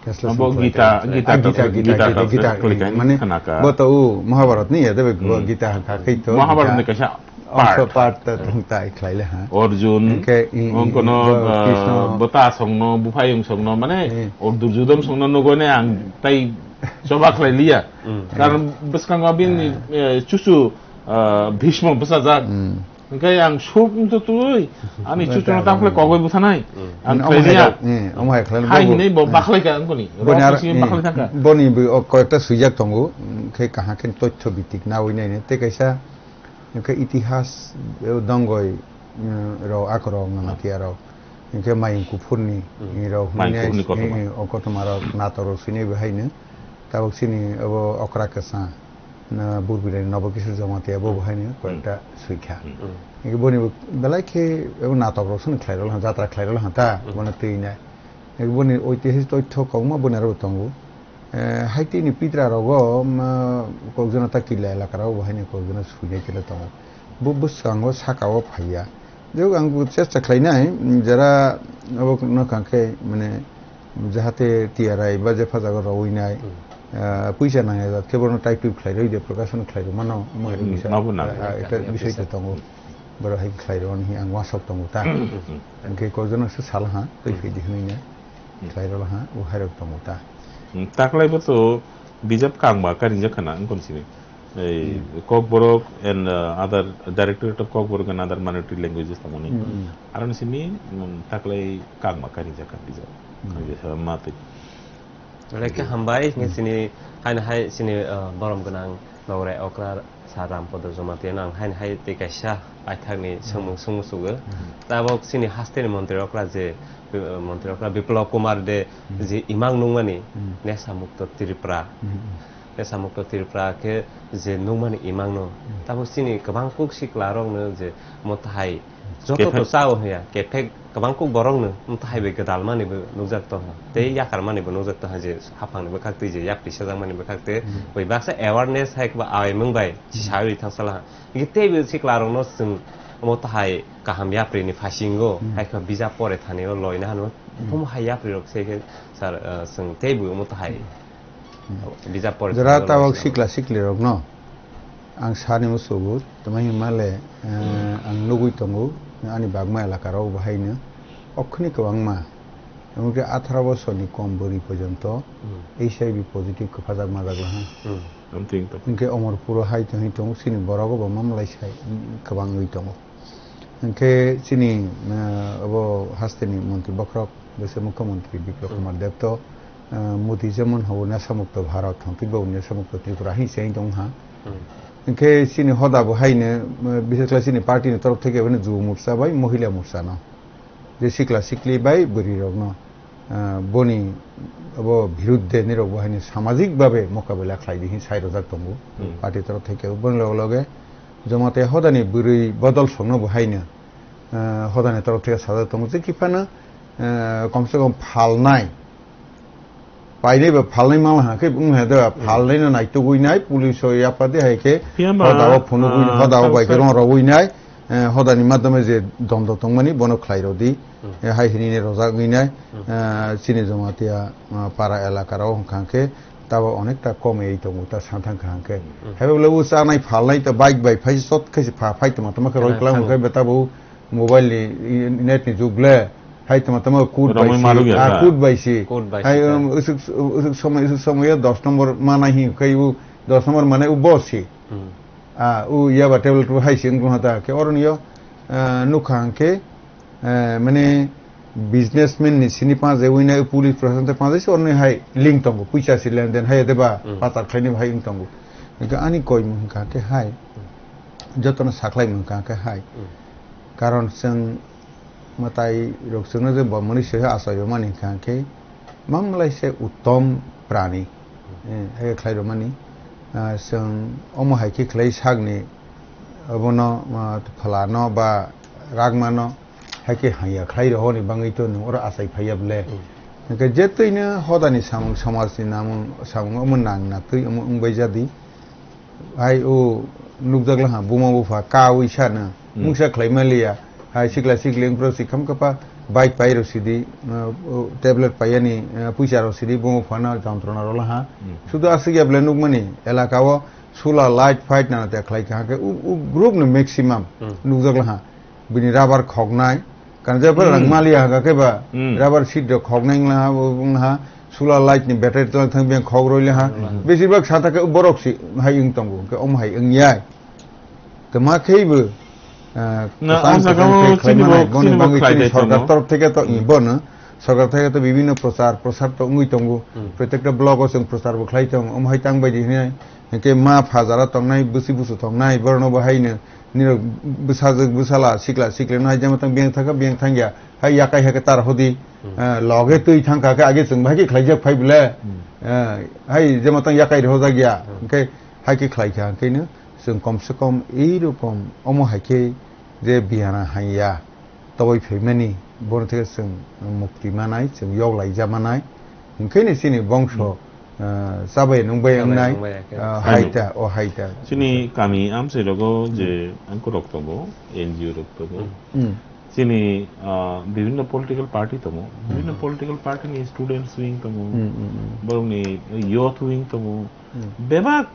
Translation Abo khlai Gita, kha. Gita Ah, Gita, to, Gita, Gita Gita, to Gita, khlai kha, mane khna kha. Bo to u Mahabharat ni ya, tebe bo Hmm. Gita ha kha khai to, Mahabharat Gita ni kaisa Ongso part. Part ta thung tai khlai le ha. Arjun, Hingke, i, i, ongkono, bo ah, Krishna. Bwta songno, buphayung songno, mane, Hmm. o Duryodhan songno nugoi ne ang tai choba khlai liya. Hmm. Karon bwskango bini, Hmm. eh, chuchu, ah, Bhishmo bwsajak. Hmm. Hingke ang suk wngtwi twi, ani Bwsajak. Chuchungo tamo khlai kogoi bwthanai. Hmm. Ang Omo khlai hai liya. Rok, eh, omo hai khlai Hai bo hinwi bo bo. Bakhlai ka ang koni. Rok Boni aro, simi eh, bakhlai thang ka. Boni bo o koyekta swijak tongo, hmm, khe kaham khe tothyo bhitik nawi nai ne. Tei kaisa Hingke itihas, eh, dongoi, eh, rok, akorok, Namatia rok. Hingke Mayung Kuphurni, Hmm. eh, rok, Mayung hwnwi Kuphurni ai, kotorma. Eh, eh, o kotorma rok, natok rok swinai bo haino. Tabok chini obo okra kwchang, na, Burbilani Nobokishor Jamatia bo bo haino Hmm. koyekta swikha. Hmm. Hmm. Hingke boni bo belai khe abo natok rok sono khlai rwla, jatra khlai rwla ta, Hmm. bono twi nai. Hingke boni oitihasik toithyo kobangma boni aro bo tongo. Eh, haitini pitra rogo, ma, kokjona ta killa elaka rogo bo haino kokjona suinai kila tongo. Bo bwskango saka o phaiya. Jok ang bo chesta khlainai, mm, jara abo no kangkhe, mane, jahate T R I ba je phajago rowinai, Hmm. eh, puisa nangya jat khe bono type khlai roi de, prokashon khlai rw mano, omo hai Hmm, bisa, nabo nang. Ah, ekta Nang bisai bisa. Ta tongo. Borok hai khlai rw mani ang wasok tongo ta. Hmm. Hingkhe kokjona se sal ha, twi Hmm. phi di hwnwi nai. Hmm. Khlai rwla ha, o hai rok tongo ta. Hmm, taklai bo to bijap kangma karingjak khana, wngkon sini. Ei, Hmm. Kokborok and, uh, other, Directorate of Kokborok and Other Minority Languages tamo ni. Hmm, hmm. Aro ni simi, hmm, taklai kangma karingjak kha bijap. Hmm. Ang jesa ma twi. Belai khe Hmm. hambai, hingke Hmm. sini haino hai sini, uh, borom gwnang nograi okra Sir Rampodo Jamatia no ang haino hai tei kaisa paithakni Hmm. swngmung swngmung sugo. Hmm. Tabok chini hasteni montri okra je, eh, montri okra Biplab Kumar de Hmm. je imang nungmani Hmm. Nesa Mukto Tripura. Hmm. Nesa Mukto Tripura khe je nungmani imang no. Hmm. Tabok chini kwbang kuk sikla rok no je mothai joto Kephek. To chao hwnya, kephek kwbang kuk borok no mothai bai gwdal mani bo nukjak tongo. Tei Hmm. yakar mani bo nukjak tongo je haphang ni bwkhak twi je yapri sajak mani bwkhak twi Hmm. bai baksa awareness hai khe ba aimung bai Hmm. sawi thangsala. Hingke teibo sikla rokno chwng omo tahai kaham yapri ni phasingo, Hmm. hai khe bijap pore thani o loina hano, Hmm. omo hai yapri rok se khe sir, ah, chwng teibo omo tahai Hmm. bijap pore Jora thani o tabok loina sikla sikli rokno ang sani musugo, tamo himale, eh, Hmm. ang nugui tongo, ani bagma elaka rok bo haino okhoni kwbangma, emon khe atharo bosor ni kom bwrwi porjonto Hmm. H I V positive kwphajak majak laha. Hmm. Amtwing tong. Hingke Omorpuro hai tongwi tongo, chini borok bo mamlai sai, mm, kwbangwi tongo. Hingke chini, eh, obo hasteni montri bokhorok, bwswk mukhyamantri Biplab Hmm. Kumar Deb to, eh, Modi jemon hobo Nesa Mukto Bharat, thangtwi bo Nesa Mukto Tripura hai se tong ha. Hmm. Hingke chini hoda bo haino, eh, bises khlai chini party ni torof theke bo Jubo Morcha bai Mohila Morcha no. Je sikla sikli bai bwrwi rok no. ah, boni abo birudde nirok bo haino samajik babe mokabela khlai di hin sai rojak tongo. Hmm. Party torof theke boni loge loge Jamatia hodani bwrwi bodol songno bo haino, ah, hodani torof theke sajak tongo je kiphano, ah, komse kom phalnai. Painai ba phalnai mangla ha khe wng ha da, hmm, phalnai no naitugwi nai, police o yapha de hai khe, phiya ba, hoda o phunugwi, ah, hoda o bai khe rong rogwi nai, eh, hodani madhyome je dondo tongmani bono khlai rodi, hmm, eh, hai hinine rojak wi nai, hmm, eh, chini Jamatia, ah, para elaka rok hwnkha khe tabo onekta kom ei tongo ta santhang kha hwnkhe. Hmm. Hai bole o chanai phalnai ta bike bai phai sot khe se pha phai tongma tongma khe roi klang hwnkhe be tabo mobile ni, i-, net ni jug le, hai tama tama code bai si, ah, code bai si. Code bai si, hai, um, usuk, usuk somoi, usuk somoi o dos number ma nai hin, kai u dos number mane u bo si. Hmm. Ah, u ya ba table tu hai si wng ta, ke oro ni yo, ah, nukha hwnkhe, eh, mane businessman ni sini pa je wina police proshashan te pa je si oro ni hai link tongo, puisa si lenden hai de ba, hmm, patar khlai ni hai wng tongo. Hwnkhe ani koi mung hwnkha khe hai, jotono saklai mung hwnkha khe hai. Hmm. Karon chwng mwtai rok chwngno je bo mwnwi se achai rwmani hwnkha khe, mamlai se uttom prani, eh, hai khlai rwmani. Ah, chwng omo hai khe khlai sakni, obono, ah, phalano ba ragmano hai khe haiya khlai rwhoni bangwi to nwng oro achai phaiya bwle. Hmm. Hwnkhe je twino hodani samung, somajni namung, samung omo nang na twi omo wngbai jadi. Hai o nukjak laha buma bupha kawi sana. Hmm. Mungsa khlai maliya. Hai sikla sikli wngpro si kham kapa bike pai rw sidi, uh, uh, tablet paiyani, uh, puisa rw sidi buma buphano jontrona rw laha. Hmm. Sudu aswk ya bwle nukmani elaka o solar light fight nana te khlai kha hwnkhe u, u group no maximum, hmm, nukjak laha. Bini rubber khoknai, kan je bwrang, hmm, maliya hwnkha khe ba, hmm, rubber sheet rok khoknai wng laha, bo wng laha, solar light ni battery tong thang biyang khok roi laha. Hmm. Besibak sata khe borok si hai wng tongo, hwnkhe omo hai wng yai. Tama khe bo, ah, na, kwchang o jaga kwchang o khe khlai chini manai, bo, boni chini bo bangwi khlai chini dai sorkar tongo. Torop theke to, hmm, i bono, sorkar theke to bibhinno prochar, prochar to wngwi tongo. Hmm. Protekta block o chwng prochar bo khlai tongo, omo hai tang bai di hinai, hwnkhe ma pha jara tongnai, bwsi busu tongnai, borokno bo haino, nirok bwsajwk bwsala sikla siklino hai jemon tang biyang thangkha biyang thangya hai yakai hai khe tar hodi, hmm, eh, loge twi thangkha khe age chwng bahai khe khlaijak phai bwle, hmm, eh, hai jemon tang yakai rwhojak ya, hmm, hwnkhe hai khe khlai kha hwnkhe no chwng kom se kom ei rokom omo hai khe je biyana hai ya. Toboi phaimani, bono theke chwng mukti manai, chwng yoklaija manai, hwnkhe ni chini bongso, hmm, ah, chabai nungbai wngnai, ah, haita, o haita. Chini kami amchai rogo je, hmm, angkorok tongo, N G O rok tongo. Hmm. Chini, ah, bibhinno political party tongo. Bibhinno, hmm, political party ni students wing tongo. Hmm, hmm, hmm. Borokni youth wing tongo. Hmm. Bebak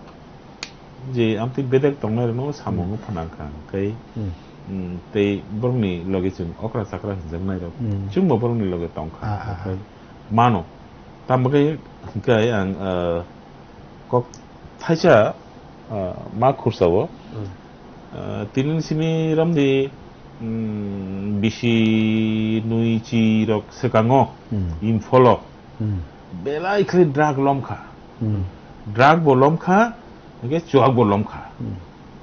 je amtwi bedek tongnai rokno samung, hmm, phanang kha, hwnkhe, hmm, mm, tei borokni logi chwng okra chakra hwnjaknai rok, hmm, chwngbo borokni logi tong kha, ah, ah, ah, hwnkhe mano. Tamo khe hwnkhe ang, ah, kok thaisa, ah, ma khursa o, hmm, ah, tini simi romdi, mm, bisi nui chi rok swkango, hmm, Imphalo. Hmm. Belai khe drug lom kha. Hmm. Drug bo lom kha, hwnkhe chuak bo lom kha. Hmm.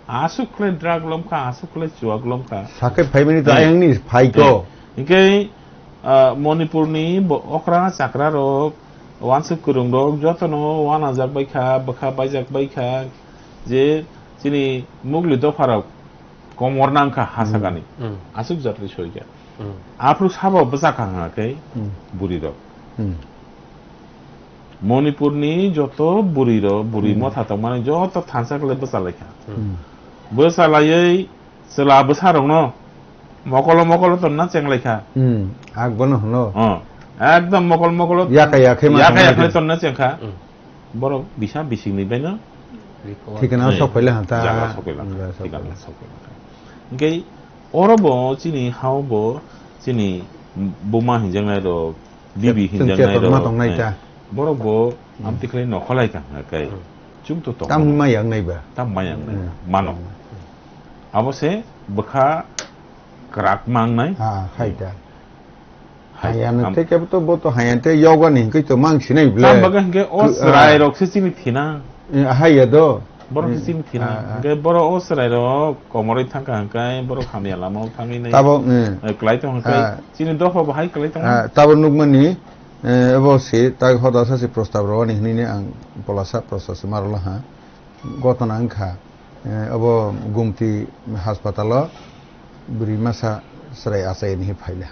Aswk khe drug lom kha, aswk khe chuak lom kha. Sakhe phaimani to, hmm, ayang ni phai to. Hmm. Hwnkhe, ah, Manipur ni bo okra chakra rok, wansuk kwrwng rok jotono wanajak bai kha, bwkha baijak bai kha, je chini mugli dopha rok komor nang kha ha, hmm, sakani. Hmm. Aswk jatri soi kha. Hmm. Aphuru sabo bwsa kha hwnkha khe, hmm, bwrwi rok. Hmm. Manipur ni joto bwrwi rok, bwrwi, hmm, motha tongmani joto thansa khlai bwsa lai kha. Hmm. Hmm. Bwsa laiwi chwla bwsa rokno mokolo mokolo tonna cheng lai kha. Hmm. Ak bono hwno. Oh. Ekdom mokol mokolo yaka yakhe ma yakhe tongna yakhe khe. Tonna cheng kha. Hmm. Borok bisa bisingni baino thikana, eh, sok paila hanta. Jaga sok paila. Jaga sok paila. Thikana sok paila. Hwnkhe oro bo chini hao bo chini buma hinjaknai rok, bibi hinjaknai rok, chetorma tongnai, eh, ta. Borok bo, hmm, amtwi khlai nokholai tang kha kai. Hmm. Chwng to tong. Tam ma yang nai ba? Tam ma yang nai. Hmm. Mano. Abo se bwkha kwrak mangnai. Ah, hai ta. Hai, hayano am- tei kebo to bo to hayano tei yoga ni hingke to mang sinai ble. Tam baga hingke o chwrai rok se chini thina. Eh, haya do. Borok se, eh, chini thina. Ah, ah. Hingke borok o chwrai rok komoroi thangka hingke borok hamya lama o thangwi nai. Tabo, eh. Eh, klai tong hingke, ah, chini dopha bo hai klai tong. Ah, tabo nukmani, eh, abo se, tak hoda sa se prostab rwani hinwi ang polasa prostab se marwla ha. Gotona wngkha, eh, abo Gumti haspatalo bwrwi masa chwrai achai hinwi phaila.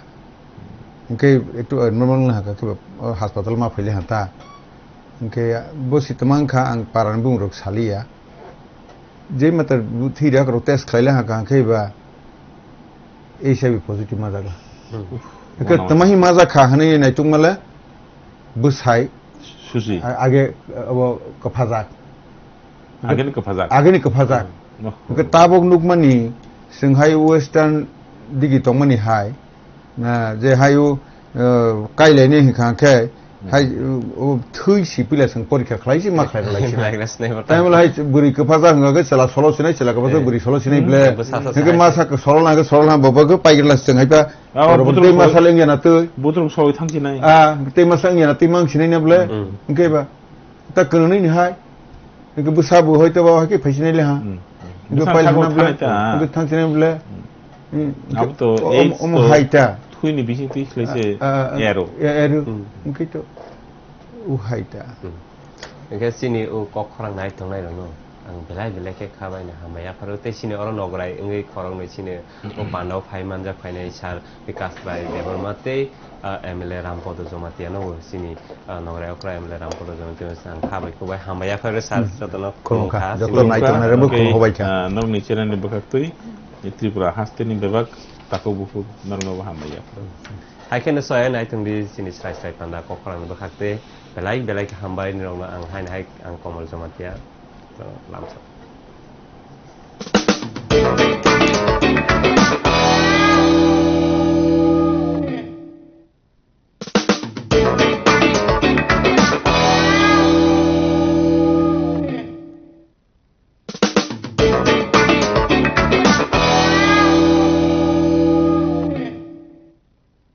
Hwnkhe ektu abnormal wngna hakha khe bo, o haspatalo ma phaila ha ta. Hwnkhe bo se tongma wngkha ang parani bumungrok saliya. Je mata thwi rok rok test khlaila ha kaham khe ba H I V positive majak la. Hmm. Hwnkhe tama hi majak kha hwnwi naituk male bwsai Susi. A-, age abo kwphajak. Ageni kwphajak. Ageni kwphajak. Hmm. Hwnkhe tabok nukmani chwng hai western digi tongmani hai Na, je hai o, eh, kailaini hwnkha khe, hai, o, o, thwi si pila chwng porikha khlai si ma khlai rwlai si. Khlai rwlai si nai ba. Tei mala hai bwrwi kwpha jak hwnkha khe chwla solo sinai, chwla kwpha jak bwrwi solo sinai ble. Bwsa sa hwnkhe sai. Masa khe solo na, hwnkhe solo na, bobo khe paigir la chwng hai ta. Ah, oro butrung tei ma solo, sal wngya na twi. Butrung solo thang sinai. Ah, tei ma sal wngya na twi mang sinai na ble. Hmm. Hwnkhe ba. Ta kwnwi ni hai. Hwnkhe bwsa bo hoito ba hai khe phaisinai le ha. Hmm. Hwnkhe bwsa paila sago hwnna ble, thanai ta. Hwnkhe thang sinai ble. Hmm. Hmm. Abo to Hwnkhe AIDS omo to hai ta. Thwini bising twi khlai se Ah, ah, ah. Ero. Ya, ero. Hmm. Hwnkhe to u hai ta. Hmm. Hwnkhe chini u kok khorang nai tongnai rokno ang belai belai khe kha bai no hambai yapharo tei chini oro nograi wngwi khoroknwi chini o pandao phai manjak phainai sir Bikas Rai Debbarma tei, ah, M L A Rampodo Jamatia no bo chini, ah, nograi okra M L A Rampodo Jamatia no ang kha bai kubai hambai yapharo sir jotono khulumkha, khulumkha. Joto nai tongnai rokbo khulumkha. Khulumkha bai kha. Ah, norokni channel ni bwkhak twi Tripura hasteni bebak takhuk bukhuk norokno bo hambai yapharo. Hai kheno soya nai tongdi chini srai srai panda kok khorang ni bwkhak tei belai belai khe hambai norokno ang haino hai ang Komol Jamatia to lamsa.